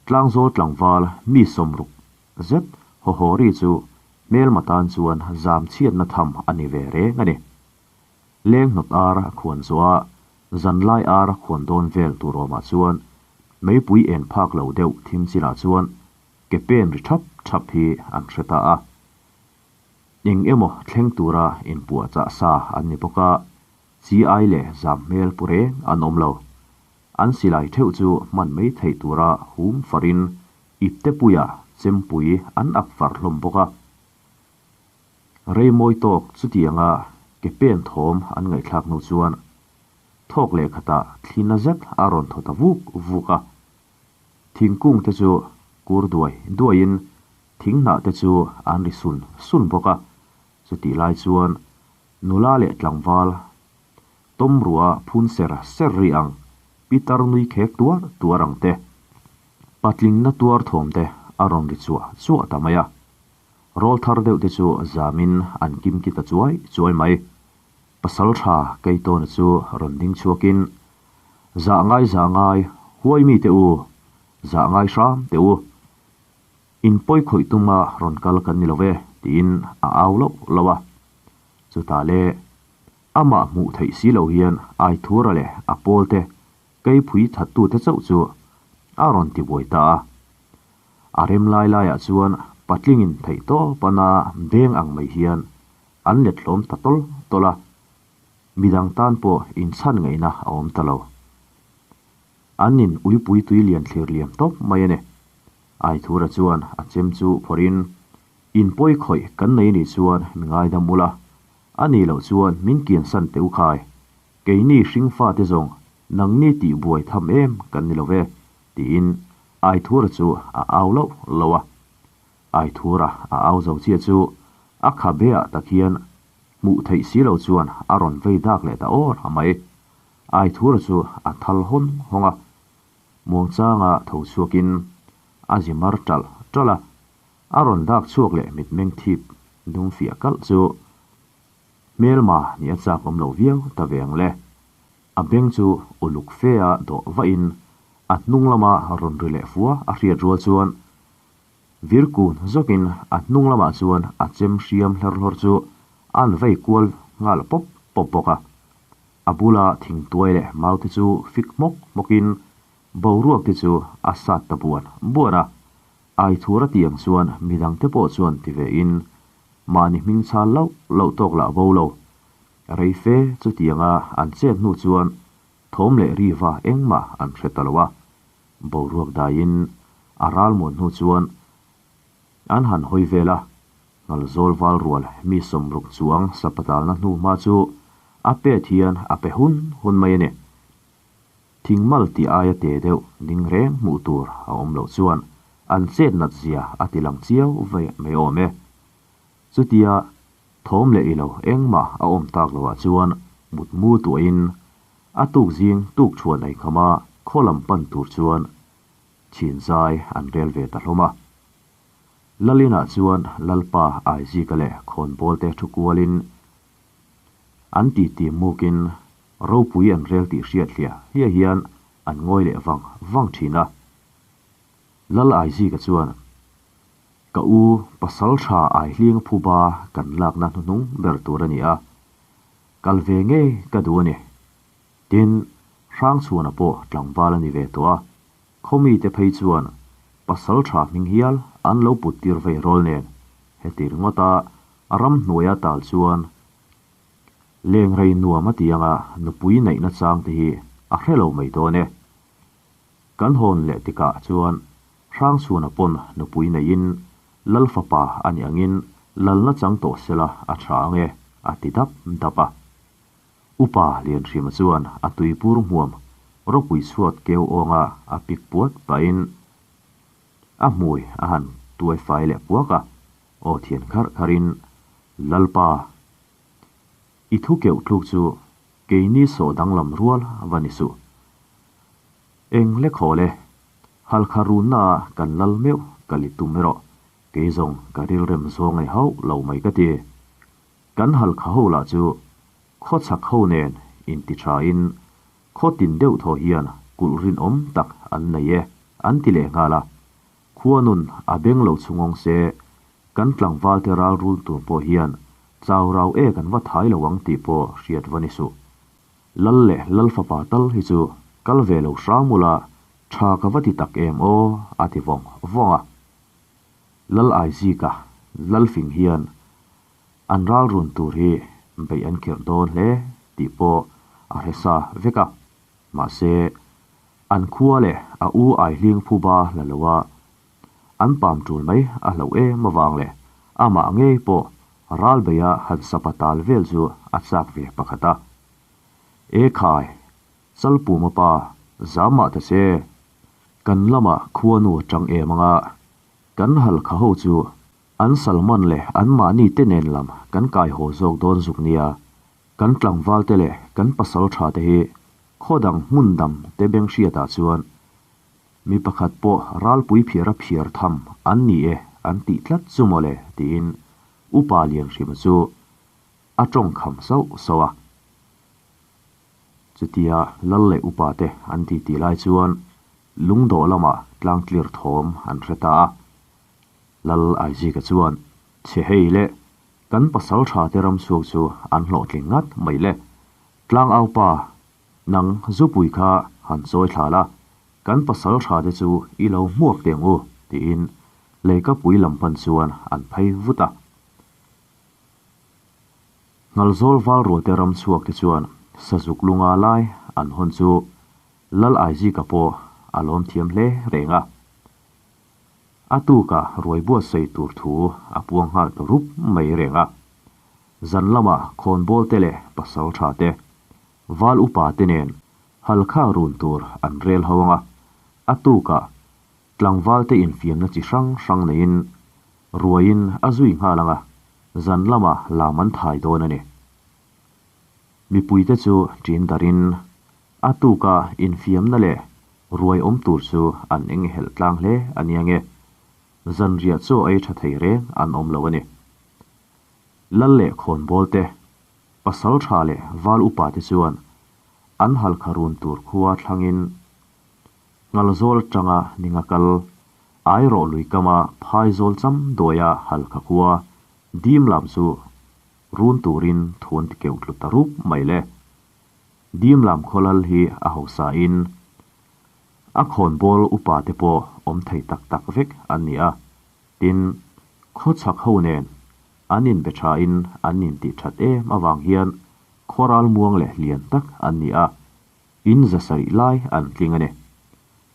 Speaker 1: Tlangzawl tlangval mi sawmruk zet haw haw ri chu hmelma tan chuan zam chhiatna tham a ni ve reng a ni. Leng hnawt ar a khuan zawh a, zanlai ar a khuan dawn vel tur awmah chuan meipui en phak lo deuh thim chinah chuan ke pen ri thap thap hi an hre ta a. Eng emaw thleng tura inpuahchah sa an ni bawk a, chi ai leh zam hmel pu reng an awm lo. An silai theuh chu hman mai theih tura hum farin iptepuia chempui an ak far hlawm bawk a. Rei mawi tawk chutianga ke pen thawm an ngaihthlak hnu chuan thawk leh khatah thli na zet a rawn thaw ta vuk vuk a. Thingkung te chu kur duai duaiin thinghnah te chu an ri sun sun bawk a. Chutih lai chuan nula leh tlangval tawm ruah phun ser ser ri ang, pitar nui khek tuar tuar ang te, patlingna tuar thawm te a rawn ri chuah chuah ta mai a. Rawl thar deuh te chu zamin an kim ki ta chuai chuai mai. Pasal tha Keitawna chu rawn ding chhuakin, Zah ngai zah ngai, huai mi teh u, zah ngai hram teh u. In pawi khawih tuma rawn kal kan ni lo ve, tiin a au loh loh a. Chutah le, amah hmuh theih si lo hian Aithura leh a pawlte keipui thattute chauh chu a rawn ti buai ta a. A rem lai laiah chuan patlingin theih tawp a na beng ang mai hian an let hlawm ta tawl tawl a, midang tan pawh inchhan ngaihna a awm ta lo. An in uipui tui lian thlir liam tawp mai a ni. Aithura chuan a chem chu phawrhin, In pawi khawih kan nei anih chuan mi ngaidam ula, a nih loh chuan min kiansan teh u khai. Keini hringfate zawng nangni tih buai tham em kan ni lo ve, tiin Aithura chu a au loh loh a. Aithura a au zo chiah chu a khabeah tak hian hmuh theih si lo chuan a rawn vei dak leh ta awr a mai. Aithura chu a thal hawn hawng a, muangchanga tho chhuakin a zi mar ṭalh ṭalh a, a rawn dak chhuak leh mitmeng thip dum fiah kalh chu hmelma nih a chak awm lo viau ta ve ang le. A beng chu uluk fe a dawh vahin a hnung lama rawn ri leh fua a hriat rual chuan vir kun zawkin a hnung lamah chuan a chem hriam hler hlawr chu a an vei kual nghal pawp pawp bawk a. A bula thingtuai leh mau te chu fik hmawk hmawkin boruak te chu a sat ta buan buan a. Ai thur a tih ang chuan midang te pawh chuan ti ve in mahni hming chhal loh loh tawk lah bo lo. Rei fe chutianga an chet hnu chuan thawm leh riva engmah an hre ta lo a. Boruak daiin a ralmuan hnu chuan an han hawi vel a, Ngalzawl val rual mi 60 chuang sapatalna hnu hma chu a pet hian a pe hun hun mai a ni. Thingmal tih aia te deuh ding reng hmuh tur a awm loh chuan an chet nat zia a ti lang chiau ve mai awm e. Chutia thawm leh ilo engmah a awm tak loah chuan mutmu tuahin a tuk zing tuk chhuan ei kham a khaw lam pan tur chuan chhin zai an rel ve ta hlawm a. Lalinah chuan Lalpa Aizika leh khawnbawl te thu kualin an titi mukin ropui an rel tih hriat hliah hliah hian an ngawi leh vang vang thin a. Lal Aizika chuan, Ka u, pasal tha Aihling phuba kan lakna hnuhnung ber tur a ni a, kal ve ngei ka duh a ni. Tin, Hrangchhuana pawh tlangval a ni ve tawh a, Khawmite phei chuan pasal tha hming hial an lo put tir vei rawl nen heti ringawta ramhnuaia tal chuan leng rei nuam a ti anga nupui neihna chang te hi a hre lo mai dawn e. Kan hawn leh tikah chuan Hrangchhuana pawn nupui neiin Lal fapa a nih angin lalna chang tawh sela a tha ang e a ti dap dap a. Upa Lianhrima chuan a tuipur hmuam ropui chhuat keu awnga a pik puat pahin a hmui a han tuai fai leh puak a, aw thian kharh kharhin, Lalpa, i thu keuh tluk chu keini sawh danglam rual va ni suh. Eng le khawl e, halkha runnaah kan lal meuh ka li tum erawh kei zawng ka rilrem zawng ei hauh lo mai ka ti. Kan halkha ho lah chu khawchhak ho nen inti thain khaw tin deuh thaw hian kulh rinawm tak an nei e an ti leh nghal a. Khuanun a beng lo chhungawng se kan tlangvalte ral rul tur pawh hian chau rau e kan va thai lo ang tih pawh hriat va ni suh. Lal leh lal fapa tal hi chu kal ve lo hram ula tha ka va ti tak em aw a ti vawng vawng a. Lal Aizika Lalfing hian an ral run tur hi beih an khirh dawn hle tih pawh a hre sa vek a. Mahse, an khua leh a u Aihling phuba la lo a, an pam tul mai a hlauh em avang leh amah ngei pawh ral beia han sapa tal vel chu a chak ve pakhat a. E khai, Chalpuma pa, zam mah ta che, kan lamah khuanu tang em anga kan halkha ho chu An Salman leh an mahni te nen lam kan kai haw zawk dawn zuk nia, kan tlangval te leh kan pasal tha te hi khaw dang hmun dang te beng hriat ah chuan mi pakhat pawh ralpui phiar a phiar tham an ni e an tih tlat chu mawle tiin Upa Lianhrima chu a tawng kham sauh sauh a. Chutia Lal leh Upa te an ti tih lai chuan lungdawh lamah tlangtlir thawm an hre ta a. Lal Aizika chuan, Chhe hei le, kan pasal tha te ram chhuak chu an hlawhtling ngat mai le. Tlang au pa, nang zupui kha han chawi thla la, kan pasal tha te chu i lo hmuak teh ang u, tiin leikapui lam pan chuan an phei vut a. Ngalzawl val rualte ram chhuak te chuan sazuk lunga lai an hawn chu Lal Aizika pawh a lawm thiam hle reng a. A tukah ruai buatsaih tur thu a puang nghal ta rup mai reng a. Zan lamah khawnbawl te leh pasal tha te, val upa te nen halkha run tur an rel ho ang a. A tukah tlangval te infiamna chi hrang hrang neiin ruaiin a zui nghal ang a, zan lamah lam an thai dawn a ni. Mipuite chu ṭin darin a tuka infiamna leh ruai awm tur chu an eng helh tlang hle a nia nge, zanriah chaw ei tha thei reng an awm lo a ni. Lal leh khawnbawl te, pasal tha leh val upa te chuan an halkha run tur khua thlangin Ngalzawl atanga ninga kal, Airawh lui kama phaizawl cham duaia halkha khua dim lam chu run turin thu an ti keuh tlu ta rup mai le. Dimlam khaw lal hi a hausa in a khawnbawl upa te pawh awm thei tak tak vek an ni a. Tin, khawchhak ho nen an inbe tha in an intih that em avang hian khaw ralmuang leh lian tak an ni a, in 700 lai an tling a ni.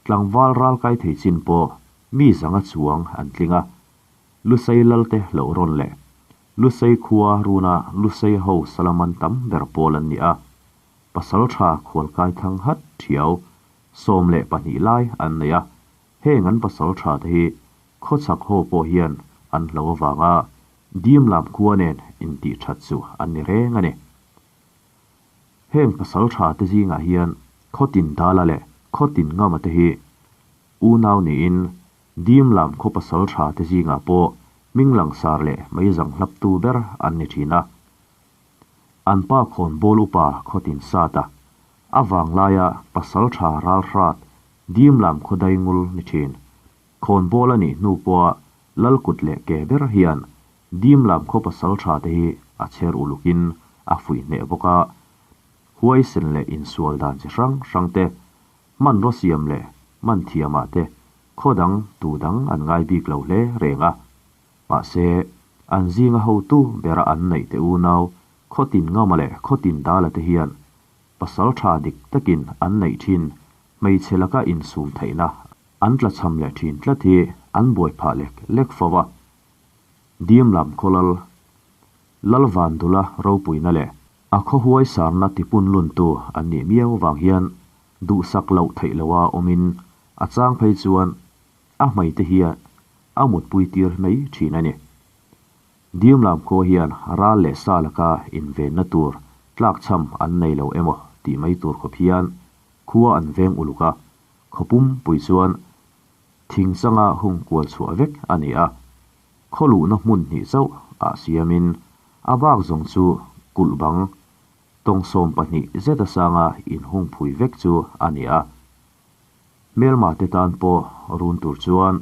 Speaker 1: Tlangval ral kai thei chin pawh mi 500 chuang an tling a, Lusei lalte hlauh rawn leh Lusei khua runa Lusei ho Salaman tam ber pawl an ni a, pasaltha khualkai thang hat thiau 12 lai an nei a, heng an pasaltha te hi khawchhak ho pawh hian an hlo avanga Dimlam khua nen intih that chu an ni reng a ni. Heng pasaltha te zingah hian khawtin dala leh khawtin ngama te hi unau niin Dimlam khaw pasaltha te zingah pawh hming langsar leh meizang hlap tu ber an ni thin a. An pa khawnbawl upa khawtin sat a, a vanglaia pasaltha ralhrat Dimlam khaw daingul ni thin. Khawnbawl a nih hnu pawha lalkut leh ke ber hian Dimlam khaw pasaltha te hi a chher ulukin a fuih hneh bawk a. Huaisen leh insual dan chi hrang hrang te, hmanraw siam leh hman thiamah te khaw dang tu dang an ngai bik lo hle reng a. Mahse, an zinga hotu bera an neih te unau khawtin ngama leh khawtin dala te hian pasaltha dik takin an neih thin hmeichhe laka insum theihna an tlachham leh thin tlat hi an buai phah lek lek fo a. Dimlam khawlal Lalvandula ropuina leh a khaw huai sarna tipun luntu an nih miau vang hian duhsak loh theih loha awmin a chang phei chuan a hmei te hian a mutpui tir mai thin a ni. Dimlam khaw hian ral leh sa laka invenna tur tlakchham an nei lo emaw tih mai tur khawp hian khua an veng uluk a, khawpum pui chuan thing changa hung kual chhuah vek a ni a. Khaw luhna hmun hnih chauh ah siamin a bak zawng chu kulh bang tawng 12 zet a sanga inhung phui vek chu a ni a. Hmelma te tan pawh run tur chuan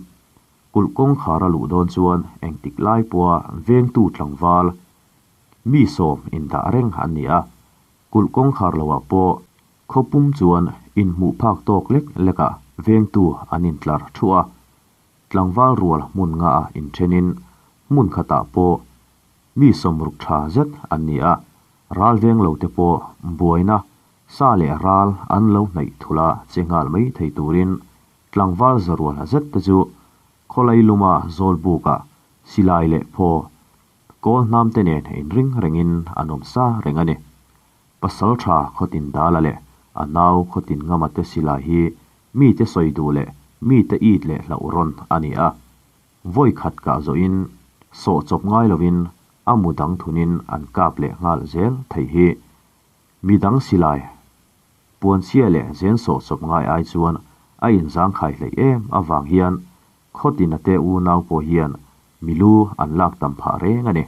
Speaker 1: kulh kawngkhar a luh dawn chuan engtik lai pawha vengtu tlangval mi 10 indah reng an ni a. Kulh kawngkhar loah pawh khawpum chuan inhmuh phak tawk lek leka vengtu an intlar thu a. Tlangval rual hmun nga a inthenin hmun khatah pawh mi 60 tha zet an ni a. Ral veng lo te pawh buaina sa leh ral an lo hnaih thula che nghal mai thei turin tlangval zarual zet te chu khawlai luma zawlbuka silai leh phaw kawl hnam te nen inring rengin an awm sa reng a ni. Pasaltha khawtin dala leh a nau khawtin ngama te silai hi mi te sawi duh leh mi te it leh hlauh rawn a ni a. Vawi khat kah zawhin sawh chawp ngai lovin a mu dang thunin an kap leh nghal zel thei hi. Mi dang silai puanchhia leh zen sawh chawp ngai ai chuan a inzang khai hleih em avang hian khawtin a te unau pawh hian milu an lak tam phah reng a ni.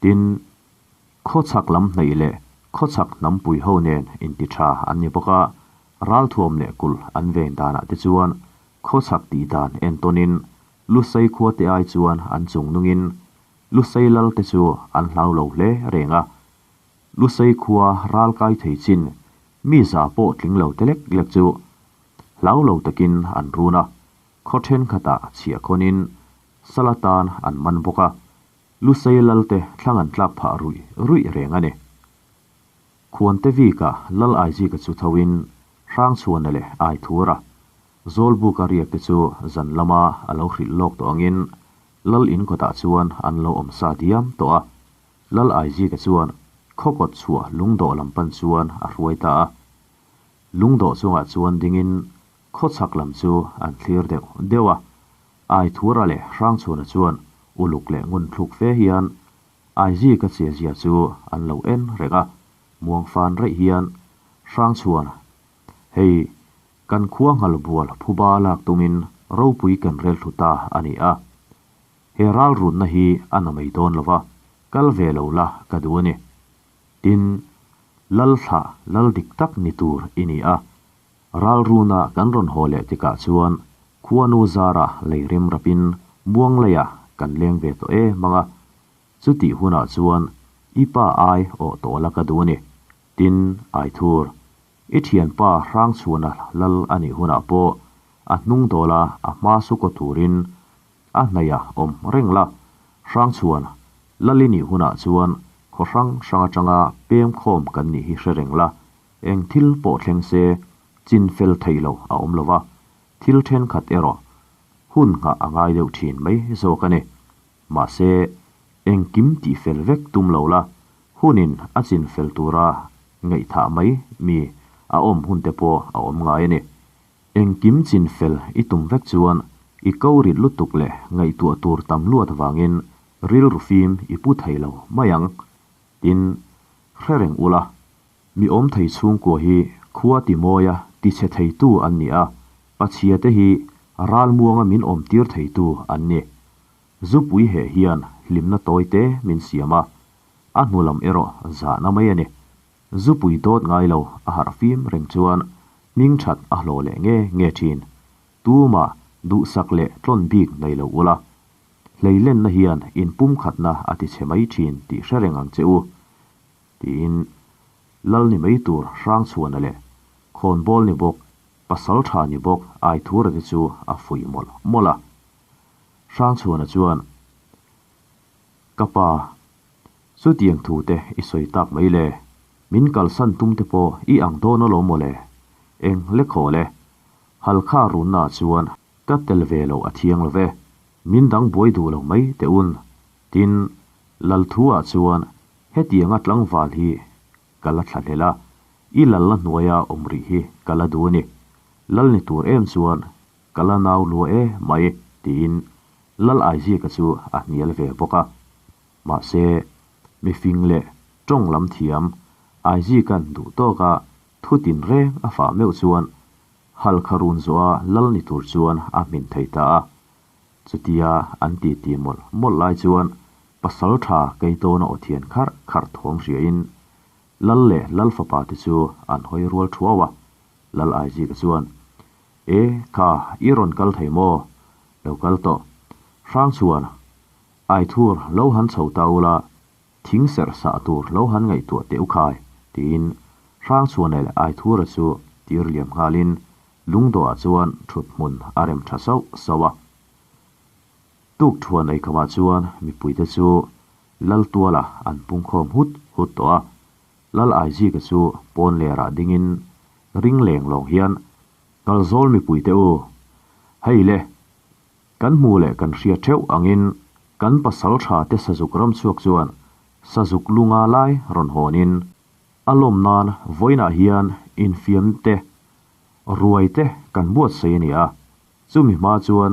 Speaker 1: Tin, khawchhak lam hnaih leh khawchhak hnam pui ho nen inti tha an ni bawk a, ral thuam leh kulh an ven danah te chuan khawchhak tih dan entawnin Lusei khua te ai chuan an chung nungin Lusei lal te chu an hlau lo hle reng a. Lusei khua ral kai thei chin mi za pawh tling lo te lek lek chu hlau lo takin an run a, khaw thenkhatah chhiah khawnin salatan an man bawk a. Lusei lal te thlang an tlak phah ruih ruih reng a ni. Khuan te vika lal Aizika chu thoin hrang chhuana leh ai thura. Zawlbuka riak te chu zan lama a lo hrilh lawk tawh angin lal in kawtah chuan an lo awm sa diam tawh a. Lal Aizika chuan khawkawt chhuah lungdawh lam pan chuan a hruai ta a. Lungdawh chungah chuan dingin khawchhak lam chu an thlir deuh deuh a. Ai thura leh hrang chhuana chuan uluk leh ngun thluk fe hian Aizika che zia chu an lo en reng a. Muang fan reih hian hrang chhuan hei kan khua nghal bual phuba lak tumin ropui kan rel thu ta a ni a. He ral run na hi a na mai dawn lova kal ve lo la ka du ani. Tin, lal thla lal dik tak ni tur i ni a. Ral runa kan rawn haw leh tikah chuan khuanu zara leirim rapin muang leia kan leng ve tawh e manga. Chu tih hunah chuan i pa ai aw tawh la ka du ani. Tin, Aithur, i thianpa Hrangchhuana lal a nih hunah pawh a hnung dawla a hma su kaw turin a hnaihah awm reng la. Hrangchhuan, lal i nih hunah chuan khaw hrang hrang atanga pem khawm kan nih hi hre reng la, eng thil pawh thleng se chin fel theih loh a awm lo va, thil thenkhat erawh hun nghah a ngai deuh thin mai zawk a ni. Mahse, engkim tihfel vek tum lo la, hunin a chinfel tura ngaihthah mai mi a awm hun te pawh a awm ngai a ni. Engkim chinfel i tum vek chuan i ko rit lutuk leh ngaihtuah tur tam luat vangin rilru fim i pu thei lo mai ang. Tin, hre reng ula, mi awm thei chhungkua hi khua ti mawia ti chhe theitu an ni a, pachhia te hi ralmuanga min awm tir theitu an ni. Zupui heh hian hlimna tawi te min siam a, a hnu lam erawh zahna mai a ni. Zupui dawt ngai lo a harh fim reng chuan hming that a hlawh leh nge nge thin. Tumah duhsak leh tlawn bik nei lo ula, hleilenna hian inpumkhatna a ti chhe mai thin tih hre reng ang che u, tiin Lal ni mai tur Hrangchhuana leh Khawnbawl ni bawk, Pasal tha ni bawk Aithura te chu a fuih mawlh mawlh a. Hrangchhuana chuan, Ka pa, chutiang thu te i sawi tak mai le, min kalsan tum te pawh i ang dawn alawm maw le, eng lekhaw le, Halkha runna chuan ka tel ve loh a thiang lo ve, min dang buai duh lo mai teh un, tin, Lalthu-ah chuan hetianga tlangval hi ka la thla hlel a, i lalna hnuaia awm rih hi ka la duh a ni, lal ni tur em chuan Ka la nau lua e mai, tiin Lal Aizika chu a hnial ve bawk a. Mahse, mifing leh tawng lam thiam Aizika'n duh tawka thu tinreng a fah meuh chuan Halkha run zawha lal ni tur chuan a hmin thei ta a. Chutia an titi mawlh mawlh lai chuan pasal tha Keitawna aw thian kharh kharh thawm hriain Lal leh Lal fapa te chu an hawi rual thuau a. Lal Aizika chuan, E, kha, i rawn kal thei maw? Lo kal tawh. Hrang chuan, Aithur, lo han chho ta ula, thing serh sah tur lo han ngaihtuah teh u khai, tiin Hrang chuan leh Aithura chu tir liam nghalin lungdawhah chuan thut hmun a rem tha sauh sauh a. Tuk thuan eikhamah chuan mipuite chu Lal tuala an pungkhawm hut hut tawh a. Lal Aizika chu pawn lerah dingin ring leng lawng hian, Kalzawl mipuite u, hei le, kan hmu leh kan hria theuh angin kan pasal tha te sazuk ram chhuak chuan sazuk lunga lai rawn hawnin a lawm nan vawiinah hian infiam te, ruai te kan buatsaih a ni a, chumi hma chuan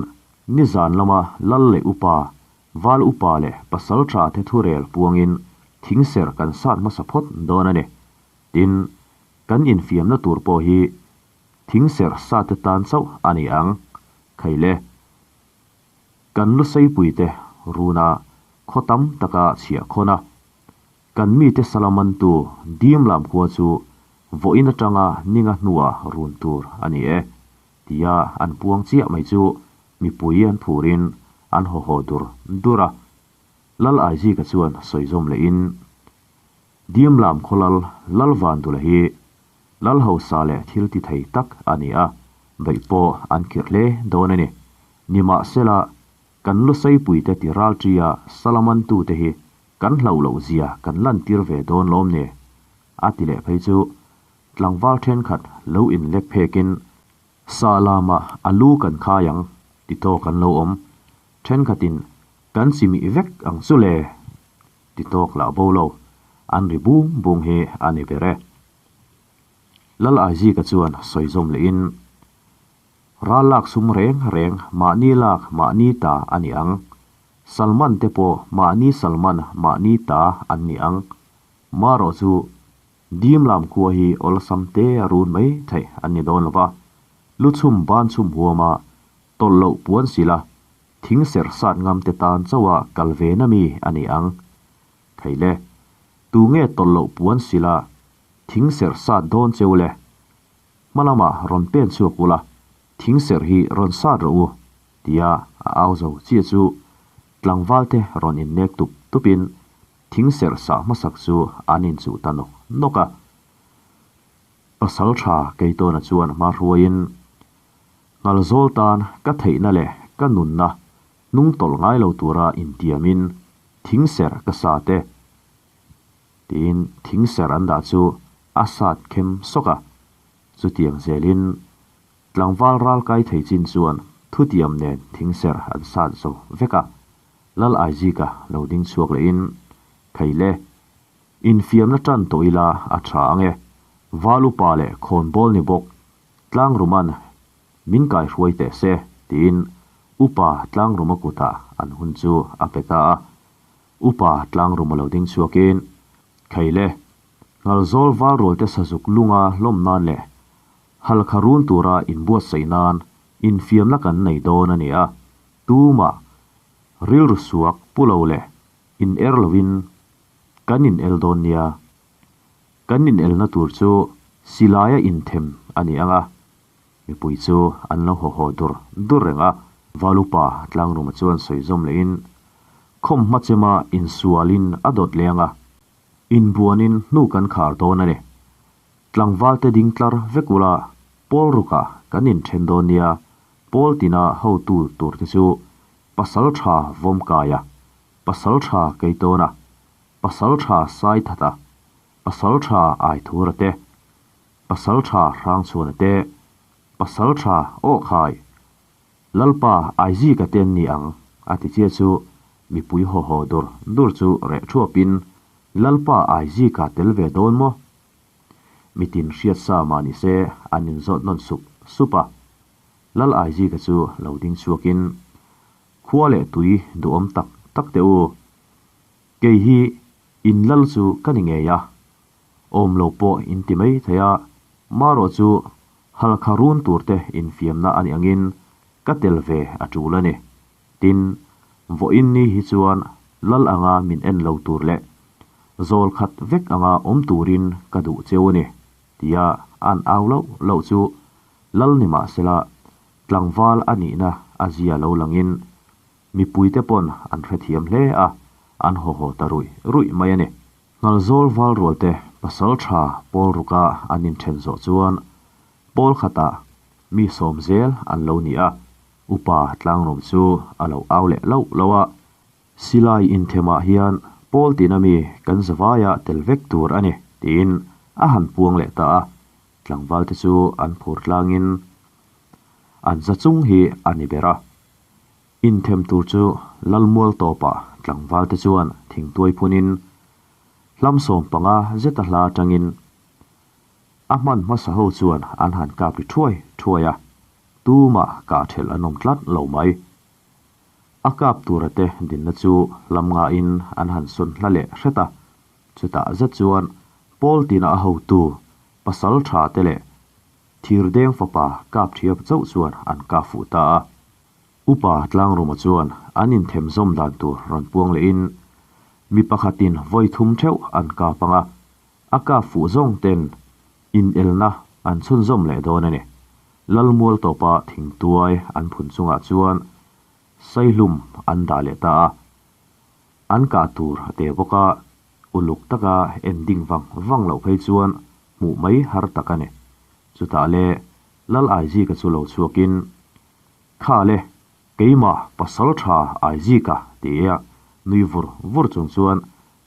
Speaker 1: nizan lama lal leh upa Val upa leh pasal tha te thurel puangin thingser kan sat hmasa phawt dawn a ni. Tin, kan infiamna tur pawh hi thingser sat te tan chauh a ni ang. Khaile, kan luseipui te runa khaw tam taka chhiah khawn a, kan mite salamantu dim lam khua chu vawiin atanga ninga hnuah run tur a ni e, tia an puang chiah mai chu Mipui an phurin an haw haw dur dur a, Lal Aizika chuan sawi zawm lehin, Diamlam khaw lal Lalvandula hi Lal hausa leh thil ti thei tak a ni a, beih pawh an khirh hle dawn a ni. Nimahsela, kan luseipuite ti ralṭia salamantute hi kan hlauh loh zia kan lantir ve dawn lawm ni? A ti leh phei chu tlangval ṭhenkhat lo inlek phekin Sa lamah a lu kan khai ang ti tawk an lo awm. Thenkhatin kan chimih vek ang chu le ti tawk lah bo lo. An ri bung bung hi a ni ber e. Lal Aizika chuan sawi zawm lehin, Ral lak sum reng reng mahni lak mahni ta a ni ang. Salman te pawh mahni Salman mahni ta an ni ang. Marawh chu Dim lam khua hi awlsam te a run mai theih an ni dawn lo va, lu chhum ban chhum huama tawlh loh puan sila thing serh sat ngam te tan chauha kal ve na mi a ni ang. Thei le, tu nge tawlh loh puan sila thing serh sat dawn cheu le? Hma lamah rawn pen chhuak ula, thing serh hi rawn sat rawh u, tia a au zo chiah chu tlangval te rawn innek tup tupin Thing serh sah hmasak chu an inchuh ta nawk nawk a. Pasalṭha Keitawna chuan hma hruaiin, Ngalzawl tan ka theihna leh ka nunna hnung tawlh ngai lo tura intiamin thingserh ka sat e, tiin thingserh an dah chu a sat khem sawk a. Chutiang zelin tlangval ral kai thei chin chuan thutiam nen thingserh an sat zo vek a. Lal Aizika lo ding chhuak lehin, Khaile, infiamna tan tawh ila a tha ang e, Val upa leh khawnbawl ni bawk Tlangrum'an min kaihruai teh se, tiin Upa Tlangruma kutah an hun chu a pe ta a. Upa Tlangruma lo ding chhuakin, Khaile, Ngalzawl valrualte sazuk lunga hlawm nan leh halkha run tura inbuatsaih nan infiamna kan nei dawn a ni a, tumah rilru suak pu lo leh in er loin kan in el dawn nia. Kan in elna tur chu silaia inthem a ni ang a, mipui chu an lo haw haw dur dur reng a. Valupa Tlangruma chuan sawi zawm lehin, Khawm hma chema insualin a dawt leng a, inbuanin hnu kan khar dawn a ni. Tlangvalte ding tlar vek ula, pawl rukah kan inthen dawn nia, pawl tina hotu turte chu pasal tha Vawmkaia, pasal tha Keitawna, pasal tha Saithata, pasal tha Aithura te, pasal tha Hrangchhuana te, pasal tha Awhkhai, Lalpa Aizika te an ni ang, a ti chiah chu mipui haw haw dur dur chu reh thuapin Lalpa Aizika tel ve dawn maw? Mitin hriat sa mah ni se an inzawt nawn sup sup a. Lal Aizika chu lo ding chhuakin, Khua leh tui duhawm tak tak teh u, Kei hi in lal chu ka ni ngei a, awm lo pawh in ti mai thei a, marawh chu halkha run tur te infiamna a nih angin ka tel ve a tul a ni. Tin, vawiin ni hi chuan lal anga min en lo tur leh zawl khat vek anga awm turin ka duh cheu a ni, tia an au loh loh chu lal ni mahsela tlangval a nihna a zia lo langin Mipuite pawn an hrethiam hle a, an haw haw ta ruih ruih mai a ni. Ngalzawl valrualte pasal tha pawl ruka an inthen zawh chuan pawl khatah mi sawm zel an lo ni a, upa tlangrawm chu a lo au leh loh loh a. Silai inthemah hian pawl tina mi kan zavaia tel vek tur a ni tiin a han puang leh ta a, tlangvalte chu an phur tlangin an za chung hi a ni ber a. Inthem tur chu Lalmual tawpah tlangvalte chuan thingtuai phunin hlam 15 zeta hla atangin a hman hmasa ho chuan an han kap ri thuai thuai a, tumah kah thelh an awm tlat lo mai. A kap tura te dinna chu hlam ngahin an han sawn hla leh hret a, chutah zet chuan pawl tina a hotu pasal tha te leh Thirdeng fapa kap thiap chauh chuan an kap fuh ta a. Upa Tlangruma chuan an inthem zawm dan tur rawn puang lehin mi pakhatin vawi thum theuh an kap ang a, a kap fuh zawng ten inelna an chhunzawm leh dawn a ni. Lalmual tawpa thingtuai an phun chungah chuan Saihlum an dah leh ta a. An kah tur a te bawk a, uluk taka en ding vang vang loh phei chuan hmuh mai har tak a ni. Chutah le Lal Aizika chu lo chhuakin, Kha le, keimah pasal tha Aizika ti a nui vur vur chung chuan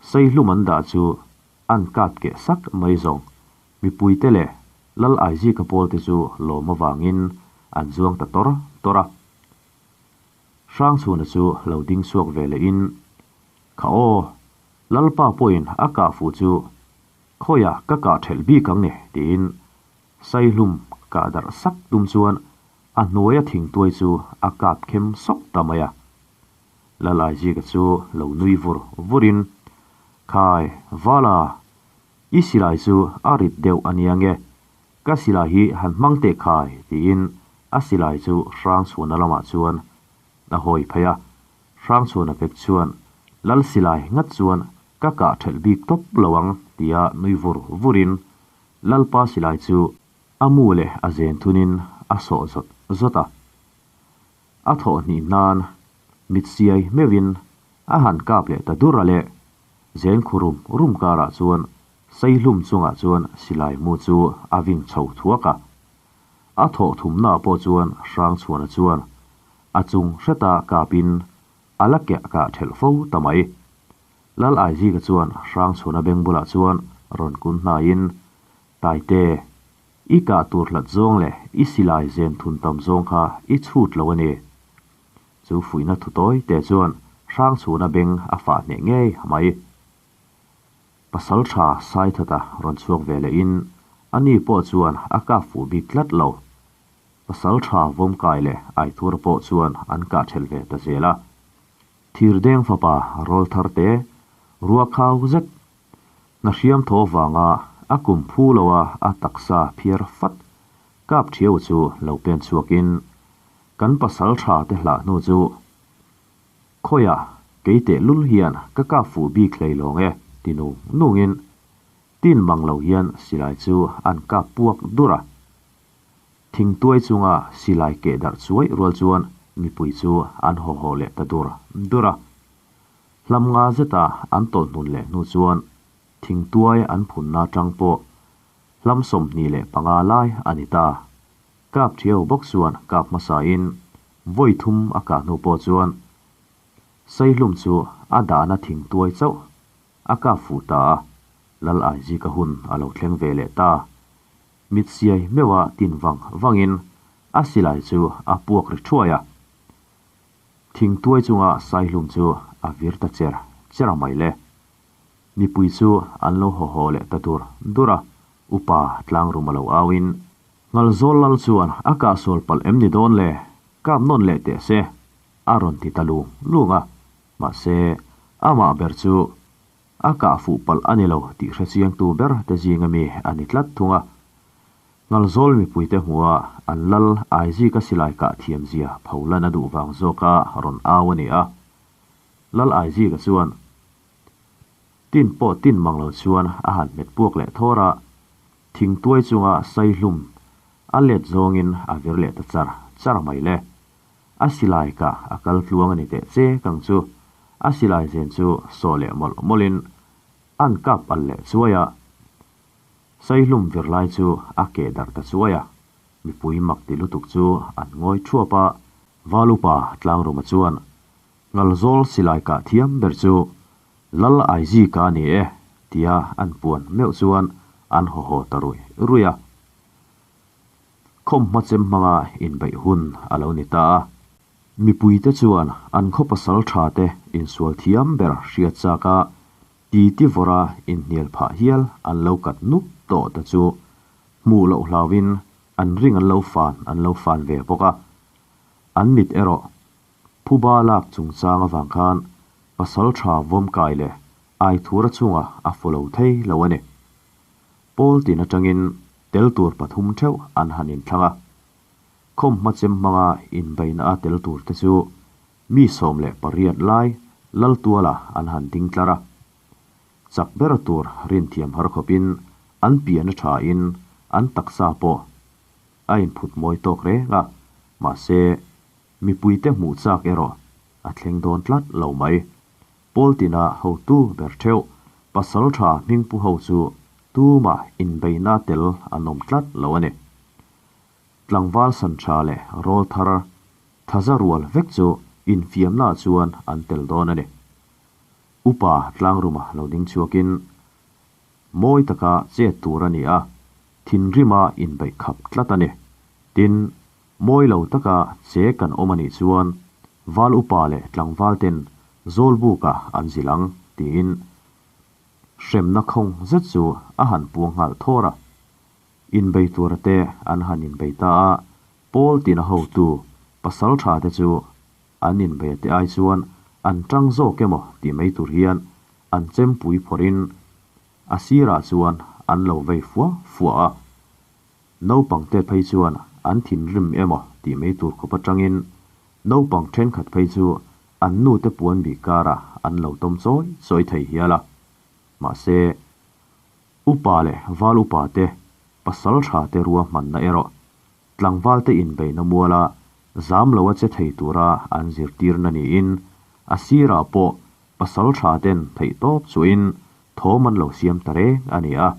Speaker 1: Saihlum an dah chu an kap keh sak mai zawng. Mipuite leh Lal Aizika pawlte chu lawm avangin an zuang ta tawr tawr a. Hrangchhuna chu lo ding chhuak ve lehin, Kha aw, Lalpa pawhin a kah fuh chu khawiah ka kah thelh bik ang e, tiin Saihlum kah darh sak tum chuan a hnuaia thingtuai chu a kap khem sawk ta mai a. Lalaizika chu lo nui vur vurin, Khai, Vala, i silai chu a rit deuh a nia nge, Ka silai hi han hmang teh khai, tiin a silai chu Hrangchhuana lamah chuan a hawi phei a. Hrangchhuana pek chuan, Lal silai ngat chuan ka kah thelh bik tawp lo ang, tia nui vur vurin Lalpa silai chu a mu leh a zen thunin a sawh zawt zawt a. A thawh hnih hnan mit siai meuhin a han kap leh ta dur a le, zen khu rum rum karah chuan. Saihlum chungah chuan silai mu chu a ving chho thuak a. A thawh thumnaah pawh chuan Hrangchhuana chuan a chung hreta kapin a la keh kah thelh fo ta mai. Lal Aizika chuan Hrangchhuana beng bulah chuan rawn kun hnaiin, Taite, i kah tur hlat zawng leh i silai zen thun tam zawng kha i chhut lo a ni. Chu fuihna thu tawi te chuan Hrangchhuana beng a fah hneh ngei mai. Pasal tha Saithata rawn chhuak ve lehin ani pawh chuan a kap fuh bik tlat lo. Pasal tha Vawmkai leh Aithura pawh chuan an kah thelh ve ta zel a. Thirdeng fapa rawl thar te rua khau zet hna hriam thaw vanga a kum phu loa a taksa phiar fat kap thiau chu lo pen chhuakin kan pasal tha te hlah hnu chu Khawiah kei teh lul hian ka kap fuh bik hlei lawng e ti nung nungin tin mang lo hian silai chu an kap puak dur a. Thingtuai chunga silai keh darh chuai rual chuan mipui chu an haw haw leh ta dur dur a. Hlam nga zeta an tawlh hnun leh hnu chuan thingtuai an phunna atang pawh hlam 25 lai a ni ta. Kap thiau bawk chuan kap hmasain vawi thum a kah hnu pawh chuan Saihlum chu a dahna thingtuai chauh a kap fuh ta a, Lal Aizika hun a lo thleng ve leh ta. Mit siai meuha tin vang vangin a silai chu a puak ri thuai a. Thingtuai chunga Saihlum chu a vir ta cher cher a mai le. Mipui chu an lo haw haw leh ta dur dur a, upa tlangruma lo auin Ngalzawl lal chuan a kah sual palh em ni dawn le? Kap nawn leh teh se, a rawn ti ta lung lung a. Mahse, amah ber chu a kah fuh palh a ni lo tih hre chiangtu ber te zing ami a ni tlat thung a. Ngalzawl mipuite hmuha an lal Aizika silai kah thiam zia pholan a duh vang zawka rawn au a ni a. Lal Aizika chuan tin pawh tin mang lo chuan a han hmet puak leh thawr a. Thingtuai chunga saihlum a let zawngin a vir leh ta char char mai le. A silai kah a kal tluang a ni teh che kang chu. A silai zen chu sawh leh mawlh mawlhin an kap al leh chuai a. Saihlum vir lai chu a keh darh ta chuai a. Mipui mak ti lutuk chu an ngawi thuap a. Valupa Tlangruma chuan Ngalzawl silai kah thiam ber chu Lal Aizika a ni e, tia an puan meuh chuan an haw haw ta ruih ruih a. Khawmhma chem hmanga inbeih hun a lo ni ta a. Mipuite chuan an khaw pasal tha te insual thiam ber hriat chak a, ti ti vawra inhnial phah hial an lo kat nuk tawh ta chu hmuh loh hlauhin an ring an lo fan an lo fan ve bawk a. An mit erawh Phuba lak chungchang avang khan pasal tha vawmkai leh Aithura chungah a fu lo thei lo a ni. Pawl tin atangin tel tur pathum theuh an han inthlang a. Khawmhma chem hmanga inbeihna a tel tur te chu mi 18 lai Laltuala an han ding tlar a. Chak ber tur rinthiam har khawpin an pian a thain an taksa pawh a inphut mawi tawk reng a, mahse Mipuite hmuh chak erawh a thleng dawn tlat lo mai. Pawltina hotu ber theuh, pasal tha hmingpu ho chu tumah inbeihna tel an awm tlat lo a ni. Tlangval san tha leh rawl thar thaza rual vek chu infiamna chuan an tel dawn a ni. Upa tlangruma lo ding chhuakin mawi taka chet tur a ni a, thinrima inbeih khap tlat a ni. Tin, Mawi lo taka che kan awm a nih chuan val upa leh tlangval ten Zawlbuka an zilh ang tiin hremna khawng zet chu a han puang nghal thawr a. Inbei tura te an han inbei ta a, Pawl tina hotu pasal tha te chu an inbei te ai chuan an tang zawk emaw tih mai tur hian an chempui phawrhin a sirah chuan an lo vei fua fua a. Naupang te phei chuan an thinrim emaw tih mai tur khawp atangin naupang thenkhat phei chu an nu te puan bih karah an lo tawm chawi chawi thei hial a. Mahse, upa leh val upa te, pasal tha te ruahmanna erawh tlangval te inbeihna muala zam loa che thei tura an zirtirna niin a sirah pawh pasal tha ten theihtawp chuhin. thawm an lo siam ta reng a ni a.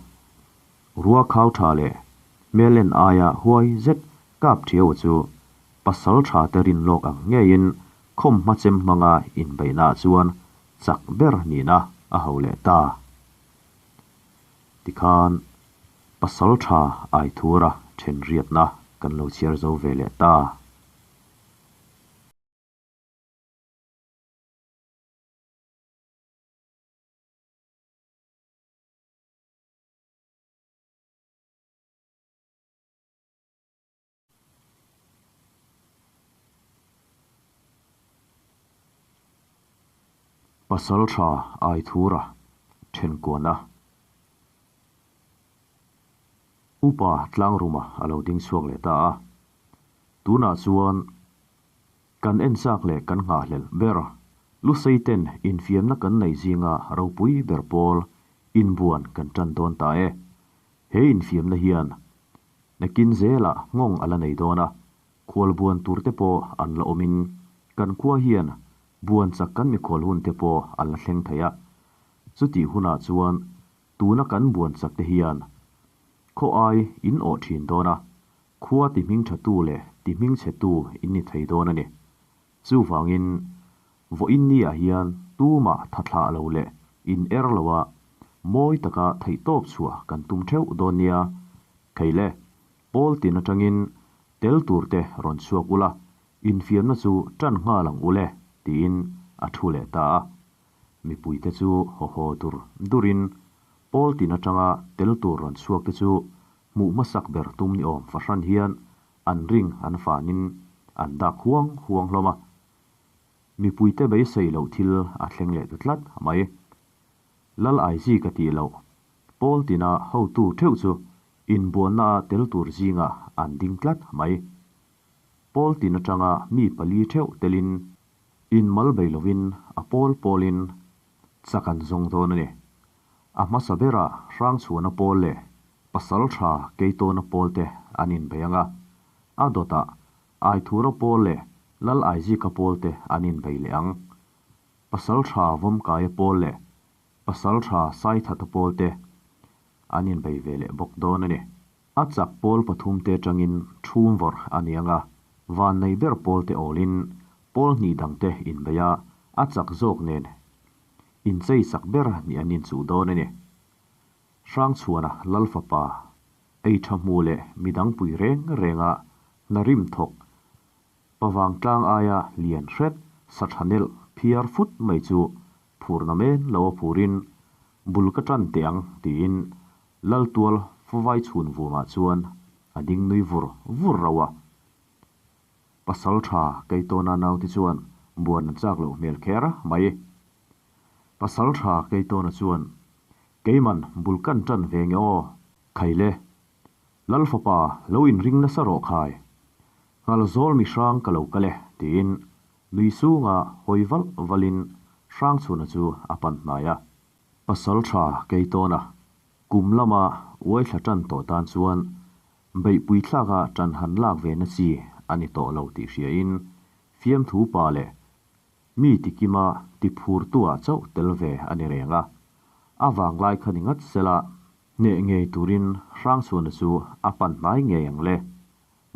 Speaker 1: Rua khau tha leh hmel en aia huai zet kap thiau chu pasal tha te rin lawk ang ngeiin khawm hma chem hmanga inbeihnaah chuan chak ber nihna a ho leh ta. Tikhan pasal tha Aithura then riatna kan lo chhiar zo ve leh ta. Pasalṭha Aithura ṭhenkuana Upa Tlangruma a lo ding chhuak leh ta a. Tunah chuan kan en chak leh kan nghahhlelh ber Luseiten infiamna kan nei zinga ropui ber pawl inbuan kan ṭan dawn ta e. He infiamna hian Nakin zelah nghawng a la nei dawn a, khual buan tur te pawh an la awmin kan khua hian buan chak kan mikhual hun te pawh an la thleng thei a. Chutih hunah chuan tuna kan buan chak te hian khaw ai in awh thin dawn a, khua ti hming tha tu leh ti hming chhe tu in ni thei dawn a ni. Chuvangin vawiin ni ah hian tumah tha thlah lo leh in er lo a, mawi taka theihtawp chhuah kan tum theuh dawn nia. Thei le, pawl tin atangin tel tur te rawn chhuak ula, infiamna chu tan nghal ang ule tiin a thu leh ta a. Mipuite chu haw haw dur durin pawl tin atanga tel tur rawn chhuak te chu hmuh hmasak ber tum ni awm fahran hian an ring an fanin an dak huang huang hlawm a. Mipuite beisei loh thil a thleng leh ta tlat mai. Lal Aizi ka tih loh Pawl tina hotu theuh chu inbualna a tel tur zingah an ding tlat mai. Pawl tin atanga mi pali theuh telin inmal bei lovin a pawl pawlin chak an zawng dawn a ni. A hmasa berah Hrangchhuana pawl leh Pasal tha Keitawna pawl te an inbei ang a, a dawtah Aithura pawl leh Lal Aizika pawl te an inbei leh ang. Pasal tha Vawmkaia pawl leh Pasal tha Saithata pawl te an inbei ve leh bawk dawn a ni. A chak pawl pathum te atangin thum vawrh a ni ang a, van nei ber pawl te awlin pawl hnih dang te inbei a, a chak zawk nen inchei chak ber nih an inchuh dawn a ni. Hrangchhuana Lalfapa ei tha hmu leh midang pui reng renga hna rim thawk Pavangtlang aia lian hret sa tha nelh phiar fut mai chu phurna men lo a phurin bul ka tan teh ang tiin Laltual favai chhun vumah chuan a ding nui vur vur rauh a. Pasal tha Keitawna naute chuan buan an chak loh hmel kher mai. Pasal tha Keitawna chuan Keiman bul kan tan ve nge aw, Khaile. Lalfapa lo inring nasa rawh khai. Nghalzawl mi hrang ka lo kal e, tiin nui sunga hawi valh valhin Hrangchhuna chu a pan hnai a. Pasal tha Keitawna kum lama uaithla tan tawh tan chuan beihpui thlaka tan han lak ve na chi a ni tawh lo tih hriain fiamthu pa leh mi tikima tiphurtuah chauh tel ve a ni reng a. A vanglai kha ni ngat sela hneh ngei turin Hrangchhuna chu a pan hnai ngei ang le.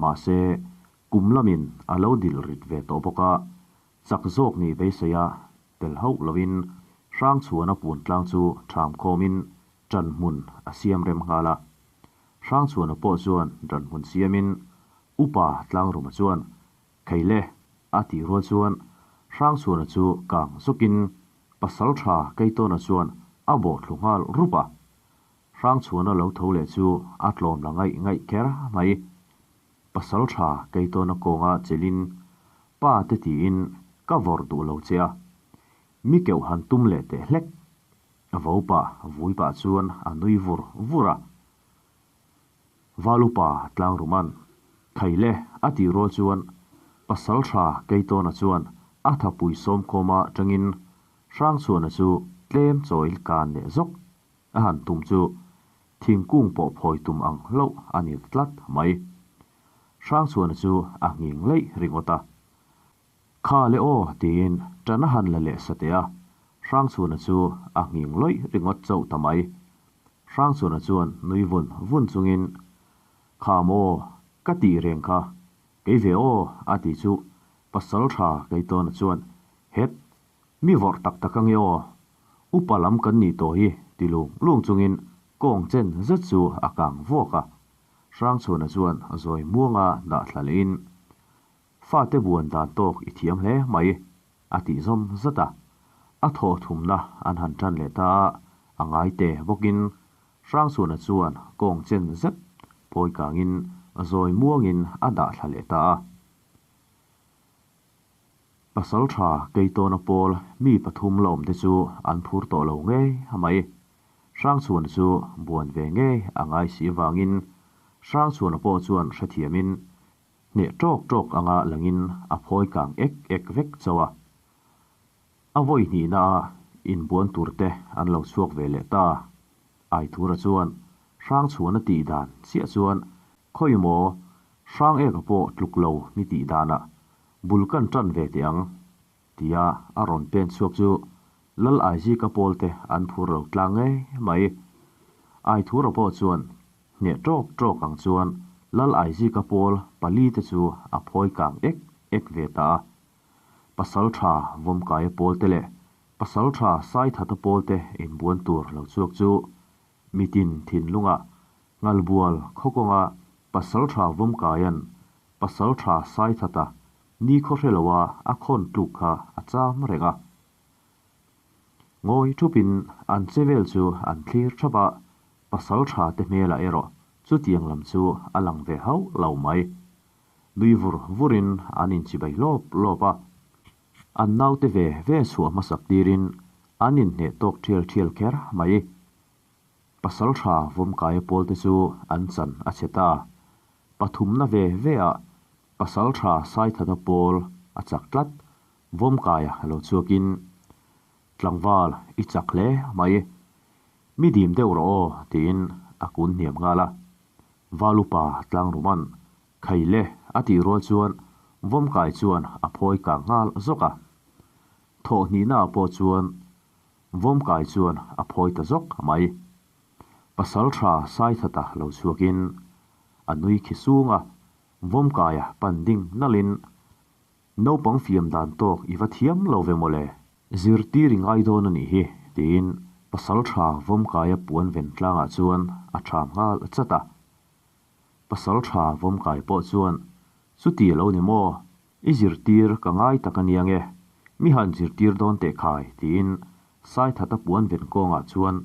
Speaker 1: Mahse, kum lamin a lo dil rit ve tawh bawk a, chak zawk nih beisei a tel hauh lovin Hrangchhuana pun tlang chu ṭham khawmin ṭan hmun a siam rem nghal a. Hrangchhuana pawh chuan ṭan hmun siamin Upa Tlangruma chuan, Kheile! a tih rual chuan Hrangchhuana chu kang zawkin Pasalṭha Keitawna chuan a bawh thlu nghal rup a. Hrangchhuana lo tho leh chu a tlawm la ngaih ngaih kher mai. Pasal tha Keitawna kawnga chelin pa te tiin ka vawrh duh lo che a, mi keuh han tum leh teh hlek. A vo pah vui pah chuan a nui vur vur a. Valupa Tlangruman, Khaile a tih rual chuan Pasal tha Keitawna chuan a thapui sawmkhawma tangin Hrangchhuana chu tlem chawi kan leh zawk. A han tum chu thingkung pawh phawi tum ang hlauh a ni tlat mai. Hrangchhuana chu a nghing leih ringawt a. Kha le aw tiin ṭan a han la leh sateh a. Hrangchhuana chu a nghing lawih ringawt chauh ta mai. Hrangchhuana chuan nui vun vun chungin, Kha maw, ka tih reng kha, kei ve aw, a ti chu Pasaltha Keitawna chuan, Het, mi vawrh tak tak ange aw, upa lam kan nih tawh hi, ti lung lung chungin kawng chen zet chu a kang vuak a. Hrangchhuana chuan zawi muanga dah thla lehin, Fate buan dan tawk i thiam hle mai, a tih zawm zat a. A thaw thumna an han tan leh ta a, a ngai te bawkin Hrangchhuana chuan kawng chen zet phawi kangin zawi muangin a dah thla leh ta a. Pasaltha Keitawna pawl mi pathum la awmte chu an phur tawh lo ngei mai. Hrangchhuana chu buan ve ngei a ngai si vangin Hrangchhuana pawh chuan hrethiamin Hneh ṭawk ṭawk anga langin a phawi kang ek ek vek chauh a. A vawi hnihna a inbuan tur te an lo chhuak ve leh ta. Aithura chuan Hrangchhuana tih dan chiah chuan khawi maw Hrang eka pawh tluk lo ni tih danah bul kan ṭan ve teh ang tia a rawn pen chhuak chu Lal Aizika pawlte an phur lo tlang ngei mai. Aithura pawh chuan Hneh ṭawk ṭawk ang chuan Lal Aizika pawl pali te chu a phawi kang ek ek ve ta a. Pasalṭha Vawmkaia pawl te leh Pasalṭha Saithata pawl te inbuan tur lo chhuak chu mitin thinlungah Ngalbual khawkawnga Pasalṭha Vawmkaia'n Pasalṭha Saithata ni khaw hre loa a khawn tluk kha a cham reng a. Ngawi ṭhupin an che vel chu an thlir ṭhap a, Pasal tha te hmelah erawh chutiang lam chu a lang ve hauh lo mai. Nui vur vurin an inchibai lawp lawp a, an naute ve ve chhuah hmasak tirin an inhneh tawk thial thial kher mai. Pasal tha Vawmkaia pawlte chu an chan a chhe ta. Pathumna ve ve ah Pasal tha Saithata pawl a chak tlat, Vawmkaia lo chhuakin Tlangval i chak hle mai. Mi dim deuh rawh aw, tiin a kun hniam nghal a. Valupa Tlangruman, Khai le, a tih rual chuan Vawmkai chuan a phawi kang nghal zawk a. Thawh hnihnaah pawh chuan Vawmkai chuan a phawi ta zawk mai. Pasaltha Saithata lo chhuakin a nui khi sung a, Vawmkaia pan ding nalhin Naupang fiam dan tawk i va thiam lo ve mawle. Zirtir i ngai dawn a nih hi, tiin Pasaltha Vawmkaia puan ven tlangah chuan a tha nghal chat a. Pasaltha Vawmkai pawh chuan, Chuti a lo ni maw? I zirtir ka ngai tak a nia nge? Mi han zirtir dawn teh khai, tiin Saithata puan ven kawngah chuan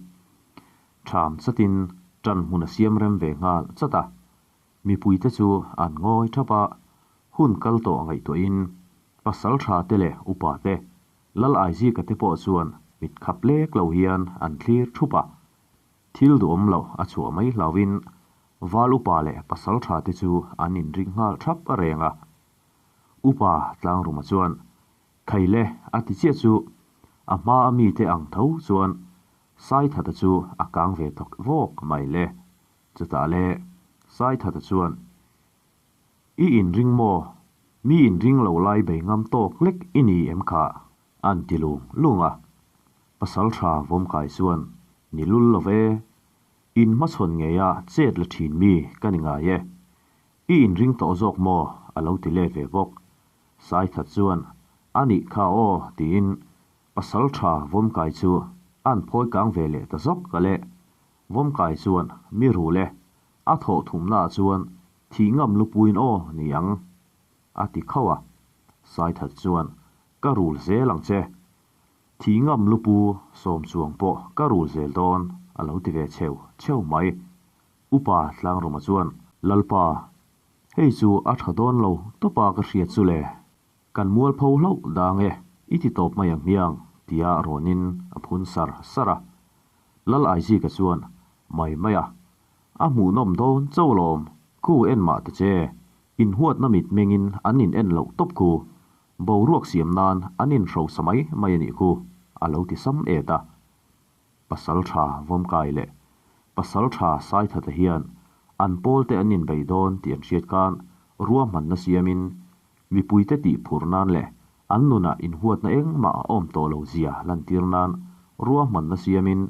Speaker 1: tham chatin tan hmun a siam rem ve nghal chat a. Mipuite chu an ngawi thap a, hun kal tawh ngaihtuahin pasal tha te leh upa te, Lal Aizika te pawh chuan mit khap lek lo hian an thlir thup a. Thil duhawm loh a chhuah mai hlauhin Val upa leh pasal tha te chu an inring nghal thap reng a. Upa Tlangruma chuan, Khaile a ti chiah chu a hma a mite ang tho chuan Saithata chu a kang ve thawk vawk mai le. Chutah le Saithata chuan, I inring maw? Mi inring lo lai bei ngam tawk lek i ni em kha? An ti lung lung a. Pasaltha Vawmkai chuan, Ni lul lo ve. In hmachhawn ngeia chet la thin mi ka ni ngai e. I inring tawh zawk maw? A lo ti let ve bawk. Saithat chuan, A nih kha aw, tiin Pasaltha Vawmkai chu an phawi kang ve leh ta zawk a le. Vawmkai chuan mi rul e, a thawh thumnaah chuan thih ngam lupuiin aw ni ang, a ti khauh a. Saithat chuan, Ka rul zel ang che. Thih ngam lupu sawm chuang pawh ka rul zel dawn, a lo ti ve cheu cheu mai. Upa Tlangruma chuan, Lalpa, hei chu a tha dawn lo tawpa ka hriat chu le. Kan mualpho hlauh dang e, i ti tawp mai ang hmiang, tia rawnin a phun sar sar a. Lal Aizika chuan, Mai mai a, a hmuhnawm dawn chauh alawm, khu en mah ta che, inhuatna mit mengin an in en loh tawp khu, boruak siam nan an inhrosa mai mai a nih khu, a lo ti sam et a. Pasaltha Vawmkai leh Pasaltha Saithata hian an pawlte an inbei dawn tih an hriat khan ruahmanna siamin mipuite tih phur nan leh An nunah inhuatna engmah a awm tawh lo zia lantir nan ruahmanna siamin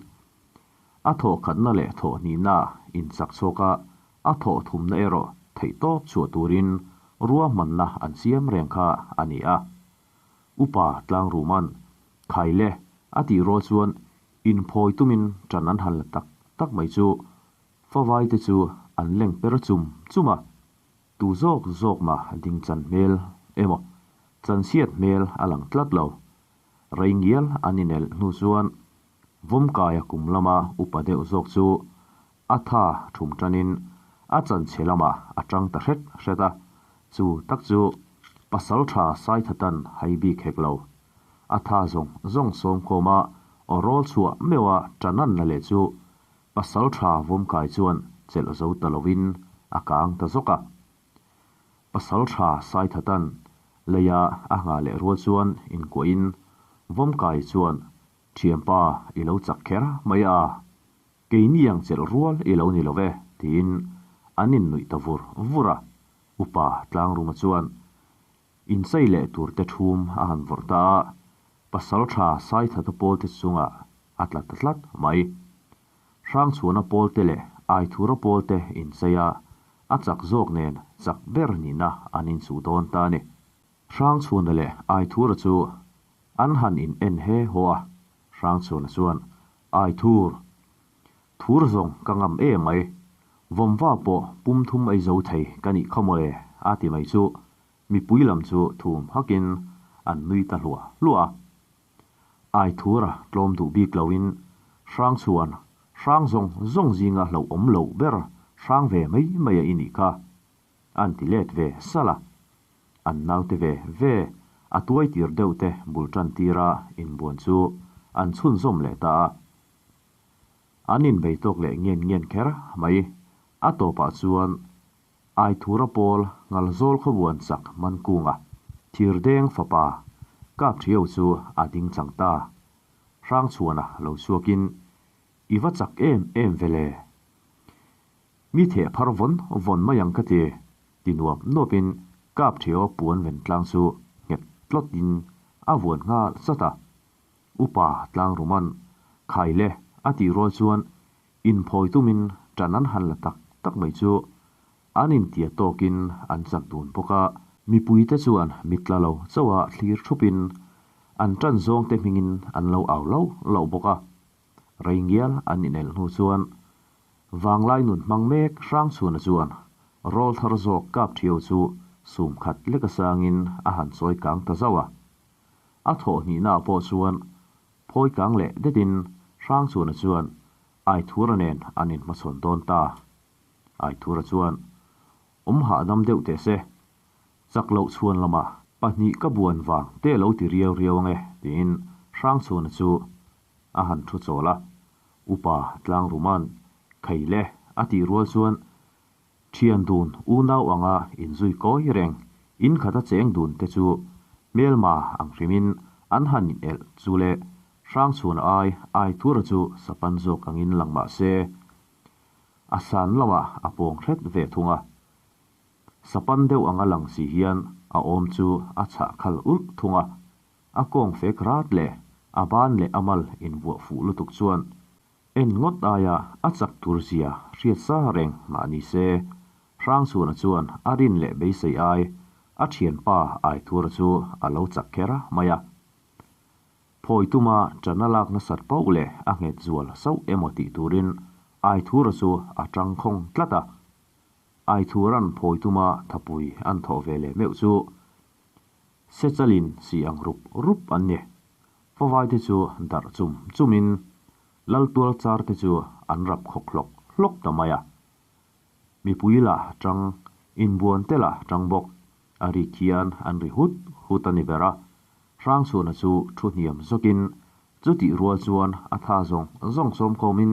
Speaker 1: a thawh khatna leh thawh hnihna inchak chhuak a, a thawh thumna erawh theihtawp chhuah turin ruahmanna an siam reng kha a ni a. Upa Tlangruma'n khai le a tih rual chuan inphawi tumin ṭan an han la tak tak mai chu favaite chu an leng per chum chum a. Tu zawk zawk mah ding chan hmel emaw chan chhiat hmel a lang tlat lo. Rei ngial an inelh hnu chuan Vawmkaia kum lama upa deuh zawk chu a tha thum tanin a chan chhe lamah a tang ta hret hret a, chu tak chu Pasaltha Saithatan hai bik hek lo. A tha zawng zawng sawmkhawm a aw rawl chhuah meuha ṭanan la leh chu Pasalṭha Vawmkai chuan chelh zo ta lovin a kang ta zawk a. Pasalṭha Saithatan leia a nghah leh rual chuan inkuahin Vawmkai chuan, Ṭhianpa, i lo chak kher mai a, keini ang chelh rual i lo ni lo ve, tiin an innuih ta vur vur a. Upa Tlangruma chuan Inchei leh turte thum a han vawrh ta a, Pasalṭha Saithata pawlte chungah a tla ta tlat mai. Hrangchhuana pawlte leh Aithura pawlte inchei a, a chak zawk nen chak ber nihna an inchuh dawn ta a ni. Hrangchhuana leh Aithura chu an han in en he haw a, Hrangchhuana chuan, Aithur, thur zawng ka ngam em mai, vawmva pawh pum thum ei zo thei ka nih kha mawle a ti mai chu Mipui lam chu thum hakin an nui ta hluah hluah a. Aithura tlawm duh bik loin hrang chuan hrang zawng zawng zinga hlauh awm loh ber hrang ve mai mai a i nih kha an ti let ve salh a. An naute ve ve a tuai tir deuh te bul tan tira inbuan chu an chhunzawm leh ta a. An inbei tawk leh ngen ngen kher mai. A tawpah chuan Aithura pawl Ngalzawl khawbuan chak Mankunga Thirdeng fapa Kapthiau chu a ding chang ta. Hrangchhuana lo chhuakin, I va chak em em ve le. Mi theh phar vawn vawn mai ang ka ti, ti nuap nuapin Kapthiau puan ven tlang chu nghet tlawtin a vuan nghal zat a. Upa Tlangruman, Khai le, a tih rual chuan Inphawi tumin ṭan an han la tak tak mai chu an intia tawkin an chak dun bawk a. Mipuite chuan mit tla lo chauha thlir thupin an ṭan zawngte hmingin an lo au lo lo bawk a. Rei ngial an inelh hnu chuan vanglai nun hmang mek Hrangchhuna chuan rawl thar zawk kap ṭhiau chu sum khat lek a sangin a han chawi kang ta zauh a. A thawh hnihnaah pawh chuan Phawi kang leh detin Hrangchhuana chuan Aithura nen an inhmachhawn dawn ta. Aithura chuan, Awm hahdam deuh teh se, chak loh chhuan lamah pahnih ka buan vang te lo ti riau riau ange tiin Hrangchhuana chu a han thu chawl a. Upa Tlangruma'n Khei le a tih rual chuan Thian dun unau anga inzui kawi reng, in khata cheng dun te chu hmelma ang hrimin an han in elh chu le Hrangchhuan ai ai thura chu sapan zawk angin lang mah se a san lamah a pawng hret ve thung a. Sapan deuh anga lang si hian a awm chu a chhah khal ulh thung a, a kawng fek rat leh a ban leh a mal invuah fuh lutuk chuan En ngawt aia a chak tur zia hriat sa reng mah ni se, Hrangchhuana chuan a rin leh beisei ai a thianpa Aithura chu a lo chak kher mai a. Phawi tuma ṭana lak nasat pauh leh a nghet zual sauh emaw tih turin Aithura chu a ṭang khawng tlat a. Aithura'n phawi tuma thapui an thawh ve leh meuh chu Sechalin si ang rup rup an ni. Fawvai te chu darh chum chumin Laltual char te chu an rap khawk hlawk hlawk ta mai a. Mipui la tang, inbuan te la tang bawk, a ri khian an ri hut hut a ni ber a. Hrangchhuana chu thu hniam zawkin chutih rual chuan a tha zawng zawng sawmkhawmin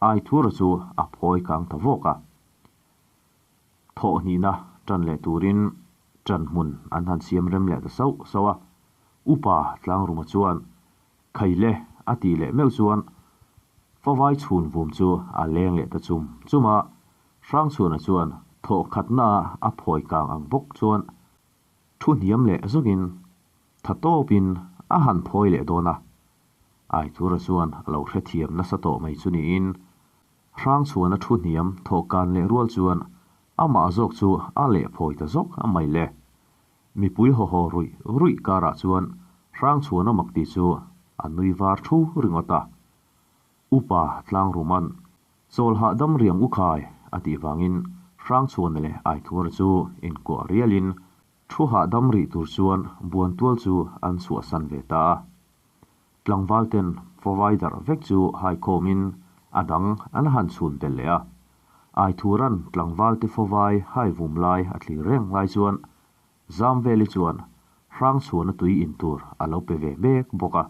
Speaker 1: Aithura chu a phawi kang ta vawk a. Thawh hnihna tan leh turin tan hmun an han siam rem leh ta sauh sauh a. Upa Tlangruma chuan Khai le a tih leh meuh chuan Favai chhun vum chu a leng leh ta chum chum a, Hrangchhuana chuan thawh khatna a phawi kang ang bawk chuan thu hniam leh zawkin. Tha tawpin a han phawi leh dawn a. Aithura chuan a lo hrethiam nasa tawh mai chu niin Hrangchhuana thu hniam thawhkan leh rual chuan amah zawk chu a leh phawi ta zawk mai le. Mipui haw haw ruih ruih karah chuan Hrangchhuana makti chu a nui var thu ringawt a. Upa Tlangruman chawl hahdam riang u khai a tih vangin Hrangchhuana leh Aithura chu inkuah rialin thu hahdam rih tur chuan buantual chu an chhuahsan ve ta a. Tlangval ten provider vek chu haikhawmin a dang an han chhun belh leh a. Aithuran tlangval te fawvai hai vum lai a thlir reng lai chuan Zamveli chuan Hrangchhuana tui in tur a lo pe ve mek bawk a.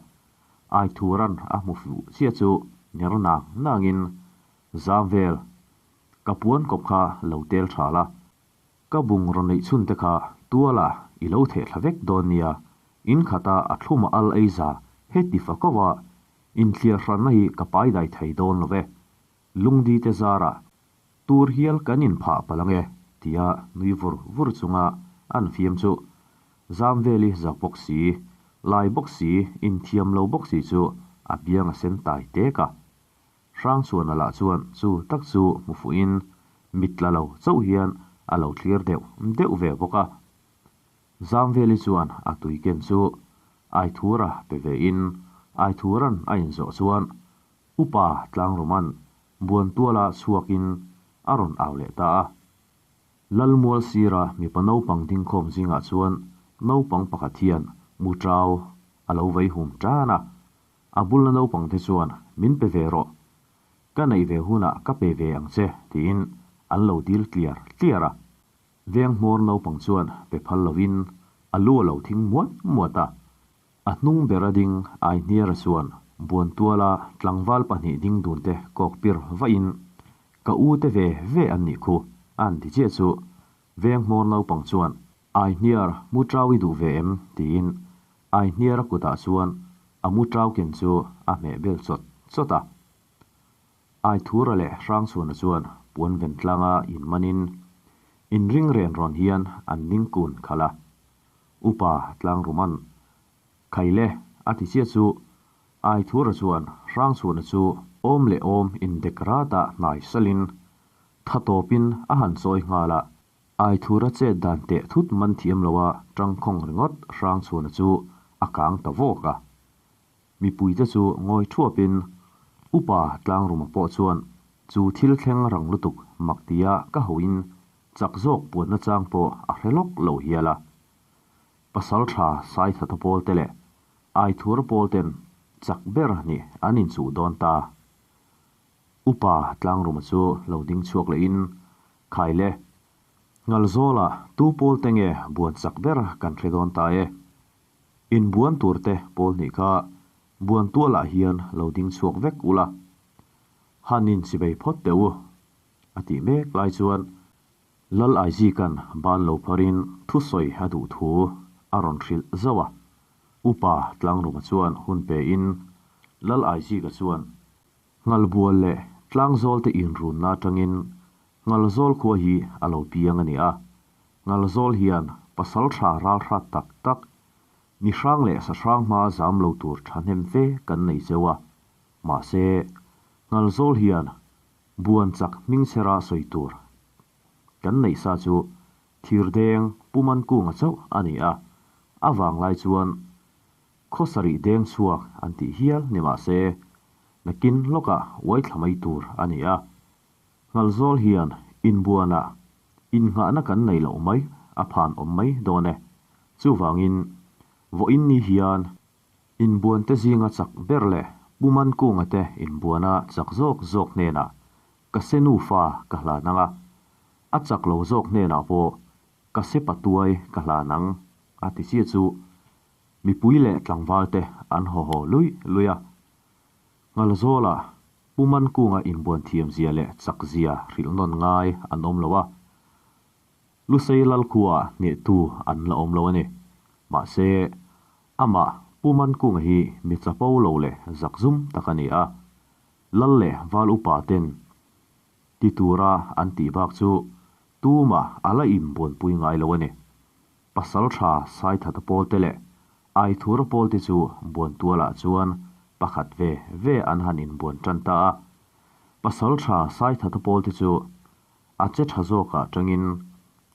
Speaker 1: Aithuran a hmu fuh chiah chu ner nang nangin, Zamvel, ka puan kawp kha lo tel tha la, Ka bungraw neih chhun te kha tuala i lo theh thla vek dawn nia, in khata a thlum a al ei za heti fa ko a, inthliar hranna hi ka pai dai thei dawn lo ve. Lungdi te zara tur hial kan in phah palh ange tia nui vur vur chunga an fiam chu Zamveli zak bawk si, lai bawk si, inthiam lo bawk si chu a biang a sen tai tek a. Hrangchhuana lah chuan chu tak chu hmu fuhin mit tla lo chauh hian a lo thlir deuh deuh ve bawk a. Zamveli chuan a tui ken chu Aithura pe vein Aithuran a inzawh chuan Upa Tlangruman Buantuala chhuakin a rawn au leh ta a. Lalmual sira mipa naupang dingkhawm zingah chuan naupang pakhat hian Muṭau a lo vei hum tan a. A bulna naupang te chuan, Min pe ve rawh. Ka neih ve hunah ka pe ve ang che, tiin an lo dil tliar tliar a. Veng hmawr naupang chuan pe phal lovin a lu a lo thing muat muat a. A hnung bera ding Aihniara chuan Buantuala tlangval pahnih ding dun te kawk pir vahin, Ka u te ve ve an nih khu, an ti chiah chu. Veng hmawr naupang chuan, Aihniar, mu trau i duh ve em? tiin Aihniara kutah chuan a mu trau ken chu a hmeh bel chawt chawt a. Aithura leh Hrangchhuana chuan puan ven tlanga inmanin inring ren rawn hian an ning kun khalh a. Upa Tlangruman, Khaile, a ti chiah chu Aithura chuan Hrangchhuana chu awm leh awm indek ratah hnai salin tha tawpin a han chawi nghal a. Aithura chet dan teh thut man thiam loa tangkhawng ringawt Hrangchhuana chu a kang ta vawk a. Mipuite chu ngawi thuapin Upa Tlangruma pawh chuan chu thil thleng rang lutuk mak tia ka hoin chak zawk puanna chang pawh a hre lawk lo hial a. Pasal tha Saithata pawl te leh Aithura pawl ten chak ber nih an inchuh dawn ta. Upa Tlangruma chu lo ding chhuak lehin Khaile, Ngalzawla tu pawl te nge buan chak ber kan hre dawn ta e. Inbuan tur te pawl hnih kha buan tualah hian lo ding chhuak vek ula, han in chivei phawt teh u, a tih mek lai chuan Lal Aizikan ban lo pharin thusawi a duh thu a rawn hrilh zauh a. Upa Tlangruma chuan hun pe in Lal Aizika chuan Ngalbual leh Tlangzawl te inrunna atangin Ngalzawl khua hi a lo piang a ni a. Ngalzawl hian pasal tha ral hrat tak tak, mi hrang leh sa hrang hma zam lo tur thahnem fe kan nei cheu a. Mahse, Ngalzawl hian buan chak hming chhera sawi tur kan neih sa chu thirdeng Pumankunga chauh a ni a. A vanglai chuan Khaw sarih deng chhuak an tih hial ni mah se, nakin lawkah uai thla mai tur a ni a. Ngalzawl hian inbuanah innghahna kan nei loh mai a phan awm mai dawn e. Chuvangin, vawiin ni hian inbuante zinga chak ber leh Pu Mankunga te inbuana chak zawk zawk hnenah ka se nufa ka hlan ang a, a chak lo zawk hnenah pawh ka se patuai ka hlan ang a ti chiah chu Mipui leh tlangval te an haw haw luih luih a. Ngalzawla Pu Mankunga inbuan thiam zia leh chak zia hrilh nawn ngai an awm lo a. Lusei Lalkhua hnehtu an la awm lo a ni. Mahse, amah Pu Mankunga hi mi chapo lo leh zakzum tak a ni a. Lal leh val upa ten ti tura an tih bak chu tumah a la inbuanpui ngai lo a ni. Pasal tha Saithata pawl te leh Aithura pawlte chu buantualah chuan pakhat ve ve an han inbuan tan ta a. Pasaltha Saithata pawlte chu a che tha zawkah tangin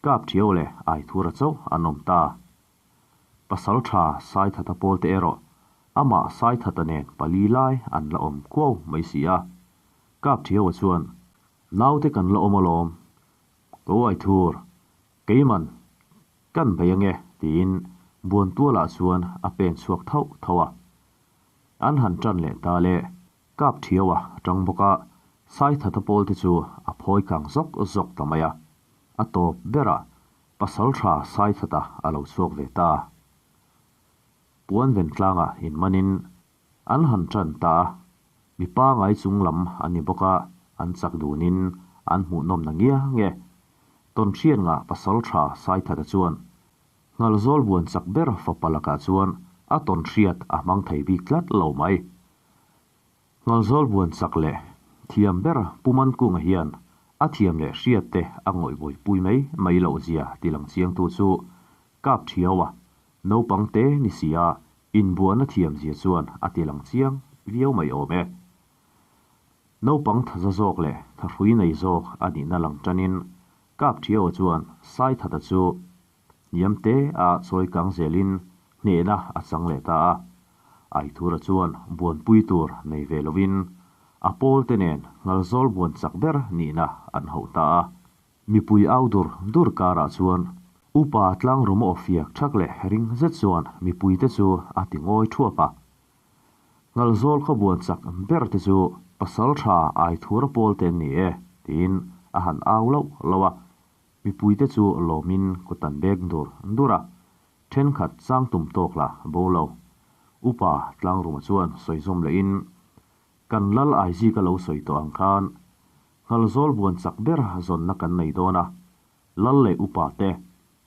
Speaker 1: Kapthiau leh Aithura chauh an awm ta. Pasaltha Saithata pawlte erawh amah Saithata nen pali lai an la awm kuau mai si a. Kapthiaua chuan, Naute kan la awm alawm, ko Aithur, keiman kan bei ange tiin Buantualah chuan a pen chhuak thauh thauh a. An han tan leh ta le, Kapthiaua tang bawk a, Saithata pawlte chu a phawi kang zawk zawk ta mai a. A tawp berah Pasaltha Saithata a lo chhuak ve ta. Puan ven tlangah inmanin an han tan ta a, mi pangai chung lam an ni bawk a, an chak dunin an hmuhnawm na ngia nge. Tawnhriatngah Pasaltha Saithata chuan Nghalzawl buan chak ber fapa lakah chuan a tawnhriat a hmang thei bik tlat lo mai. Nghalzawl buan chak leh thiam ber Pu Mankunga hian a thiam leh hriat te a ngawih buaipui mai mai loh zia ti lang chiangtu chu Kapthiaua naupang te ni si a inbuana thiam zia chuan a ti lang chiang viau mai awm e. Naupang thaza zawk leh thahrui nei zawk a nihna lang tanin Kapthiaua chuan Saithata chu hniam te a chawi kang zelin hnehna a chang leh ta a. Aithura chuan buanpui tur nei ve lovin a pawl te nen Nghalzawl buan chak ber nihna an hauh ta a. Mipui au dur dur karah chuan upa tlangruma aw fiak thak leh ring zet chuan mipui te chu a ti ngawi thuap a. Nghalzawl khaw buan chak ber te chu Pasaltha Aithura pawl te an ni e tiin a han au lauh lauh a. Mipuite chu lawmin kut an bek dur dur a, thenkhat chang tum tawk lah bo lo. Upa Tlangruma chuan sawi zawm lehin, Kan lal Aizika lo sawi tawh ang khan, Nghalzawl buan chak ber zawnna kan nei dawn a, lal leh upa te,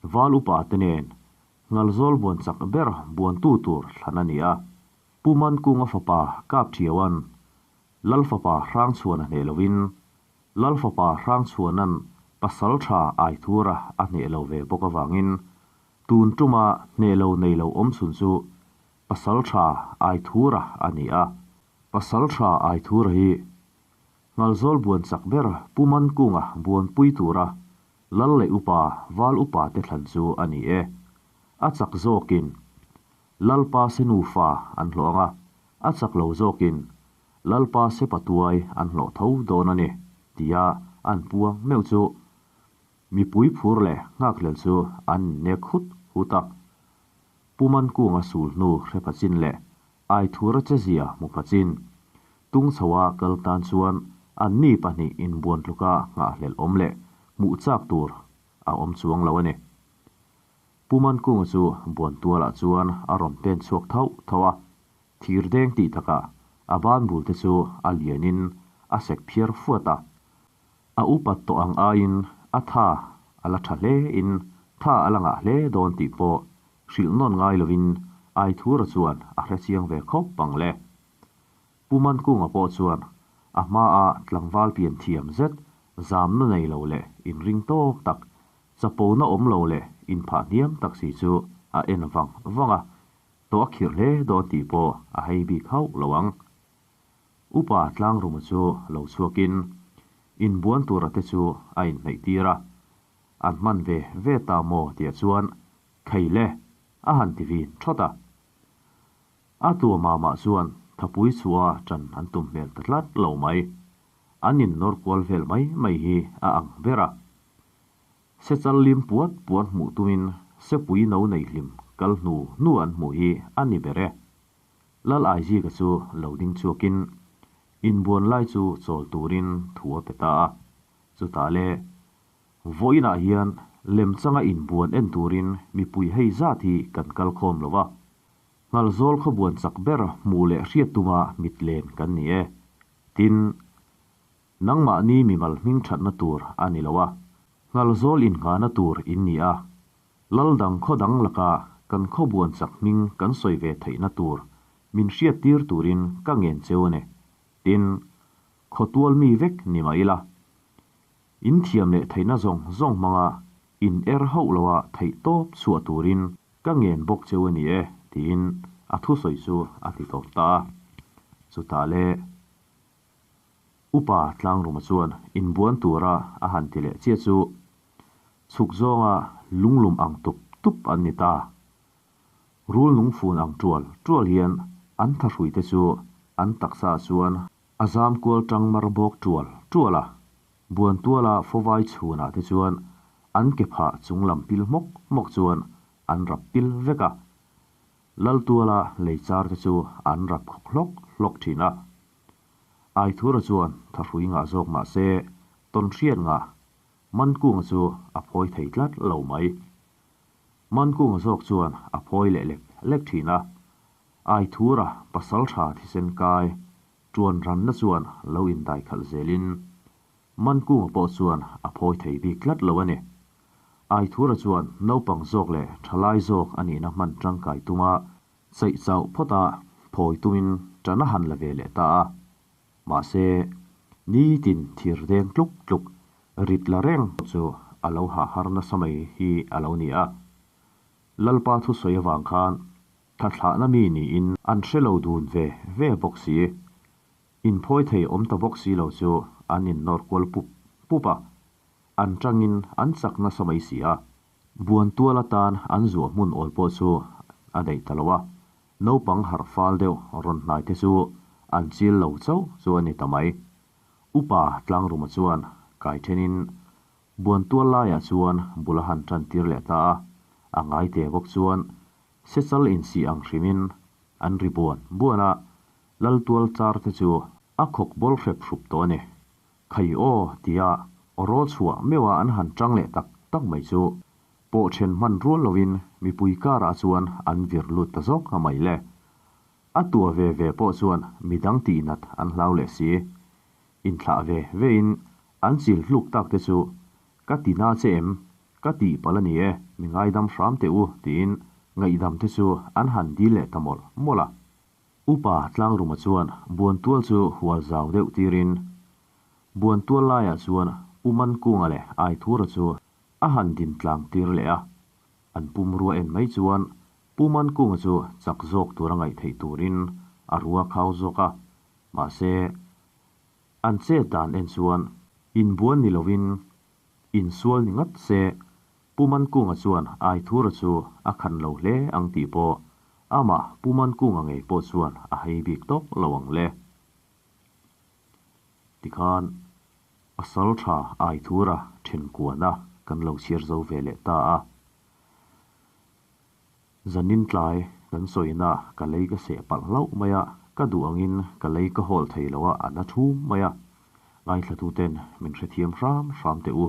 Speaker 1: val upa te nen Nghalzawl buan chak ber buantu tur thlan a ni a. Pu Mankunga fapa Kapthiauan Lal fapa Hrangchhuana hneh loin Lal fapa Hrangchhuana'n pasal tha Aithura a hneh lo ve bawk avangin tun tuma hneh lo nei lo awm chhun chu pasal tha Aithura a ni a. Pasal tha Aithura hi Nghalzawl buan chak ber Pu Mankunga buanpui tura Lal leh upa Val upa te thlan chu a ni e. A chak zawkin Lalpa se nufa an hlawh ang a, a chak lo zawkin Lalpa se patuai an hlawh tho dawn a ni, tia an puang meuh chu mipui phur leh nghakhlel chu an innek hut hut a. Pu Mankunga sul hnu hre pha chin leh Aithura chezia hmu pha chin tung chhoa kal tan chuan anni pahnih inbuan tluka nghahhlelh awm leh hmuh chak tur a awm chuang lo a ni. Pu Mankunga chu Buantualah chuan a rawn pen chhuak thauh thauh a, thir deng tih takah a ban bul te chu a lianin a sek phiar fuat a. A upat tawh ang aiin a tha a la tha hle in tha a la ngah hle dawn tih pawh hrilh nawn ngai lovin Aithura chuan a hre chiang ve khawp ang le. Pu Mankunga pawh chuan a hmaa tlangval pian thiam zet zamna nei lo leh inring tawk tak Chapona awm lo leh inphah hniam tak si chu a en vang vang a, tawh a khirh hle dawn tih pawh a hei bik hauh lo ang. Upa Tlangruma chu lo chhuakin inbuan tura te chu a inhnaih tir a, an hman ve ve ta maw tia chuan Khei le! a han ti vin thawt a. A tuama mah chuan thapui chhuah a ṭan an tum hmel ta tlat lo mai. An innawr kual vel mai mai hi a ang ber a. Sechal lim puat puat hmuh tumin sepui no nei hlim kal hnu hnu an hmuh hi a ni ber e. Lal Aizika chu lo ding chhuakin inbuan lai chu chawl turin thu a pe ta a. Chutah le, vawiinah hian lemchanga inbuan en turin mipui hei zat hi kan kal khawm lo va. Nghalzawl khawbuan chak ber hmuh leh hriat tuma mit len kan ni e. Tin, Nangmahni mimal hming thatna tur a ni lo a, Nghalzawl inngahna tur in ni a, Lal dang khaw dang laka kan khaw buan chak hming kan sawi ve theihna tur min hriattir turin ka ngen cheu a ni. Tin, khaw tual mi vek ni mah ila, in thiam leh theihna zawng zawng hmanga in er hauh loa theih tawp chhuah turin ka ngen bawk cheu a ni e, tiin a thusawi chu a ti tawp ta a. Chutah le Upa Tlangruma chuan inbuan tura a han ti leh chiah chu chhuk zawnga lunglum ang tup tup an ni ta. Rul lungfun ang tual tual hian an thahruite chu an taksa ah chuan a zam kual tang mar bawk tual tual a. Buantuala fawvai chhunah te chuan an ke phah chung lam pil hmawk hmawk chuan an rap pil vek a. Laltuala lei char te chu an rap khawk hlawk hlawk thin a. Aithura chuan thahrui ngah zawk mah se tawnhriat ngah Mankunga chu a phawi thei tlat lo mai. Mankunga zawk chuan a phawi leh lek lek thin a. Aithura pasal tha thisen kai tuan ranna chuan lo indai khalh zelin Mankunga pawh chuan a phawi thei bik tlat lo a ni. Aithura chuan naupang zawk leh thalai zawk a nihna hman tangkai tuma chaih chauh phawt a phawi tumin tan a han la ve leh ta a. Mahse, nitin thir deng tluk tluk rit la reng chu a lo hah har nasa mai hi a lo ni a. Lalpa thusawi avang khan thathlahna mi niin an hre lo dun ve ve bawk si. Inphawi thei awm ta bawk si lo chu an innawr kual pup pup a, an tangin an chak nasa mai si a. Buantual atan an zuah hmun awl pawh chu a daih ta lo a, naupang harh fal deuh rawn hnai te chu an chil lo chauh chu a ni ta mai. Upa Tlangruma chuan kai thenin Buantual laiah chuan bul a han tan tir leh ta a, a ngai te bawk chuan sechal insih ang hrimin an ri buan buan a, Laltual char te chu a khawk bawl hrep hrup tawh a ni. Khai aw tia rawl chhuah meuha an han tang leh tak tak mai chu pawh then hman rual lovin mipui karah chuan an vir lut ta zawk a mai le. A tua ve ve pawh chuan midang tihnat an hlau leh si. Inthlah ve vein an chil hluk tak te chu ka ti na che em, ka tih palh a ni e, mi ngaidam hram teh u tiin ngaihdam te chu an han dil leh ta mawlh mawlh a. Upa Tlangruma chuan Buantual chu hual zau deuh tirin Buantual laiah chuan Pu Mankunga leh Aithura chu a han din tlang tir leh a. An pumrua en mai chuan Pu Mankunga chu chak zawk tura ngaih theih turin a rua khau zawk a. Mahse, an chet dan en chuan inbuan ni lovin insual ni ngat se Pu Mankunga chuan Aithura chu a khan lo hle ang tih pawh amah Pu Mankunga ngei pawh chuan a hei bik tawk lo ang le. Tikhan pasal tha Aithura then kuana kan lo chhiar zo ve leh ta a. Zanin tlai kan sawina ka lei ka seh palh hlauh mai a, ka duh angin ka lei ka hawl thei lo a, a na thum mai a. Ngaithlatuten min hrethiam hram hram teh u.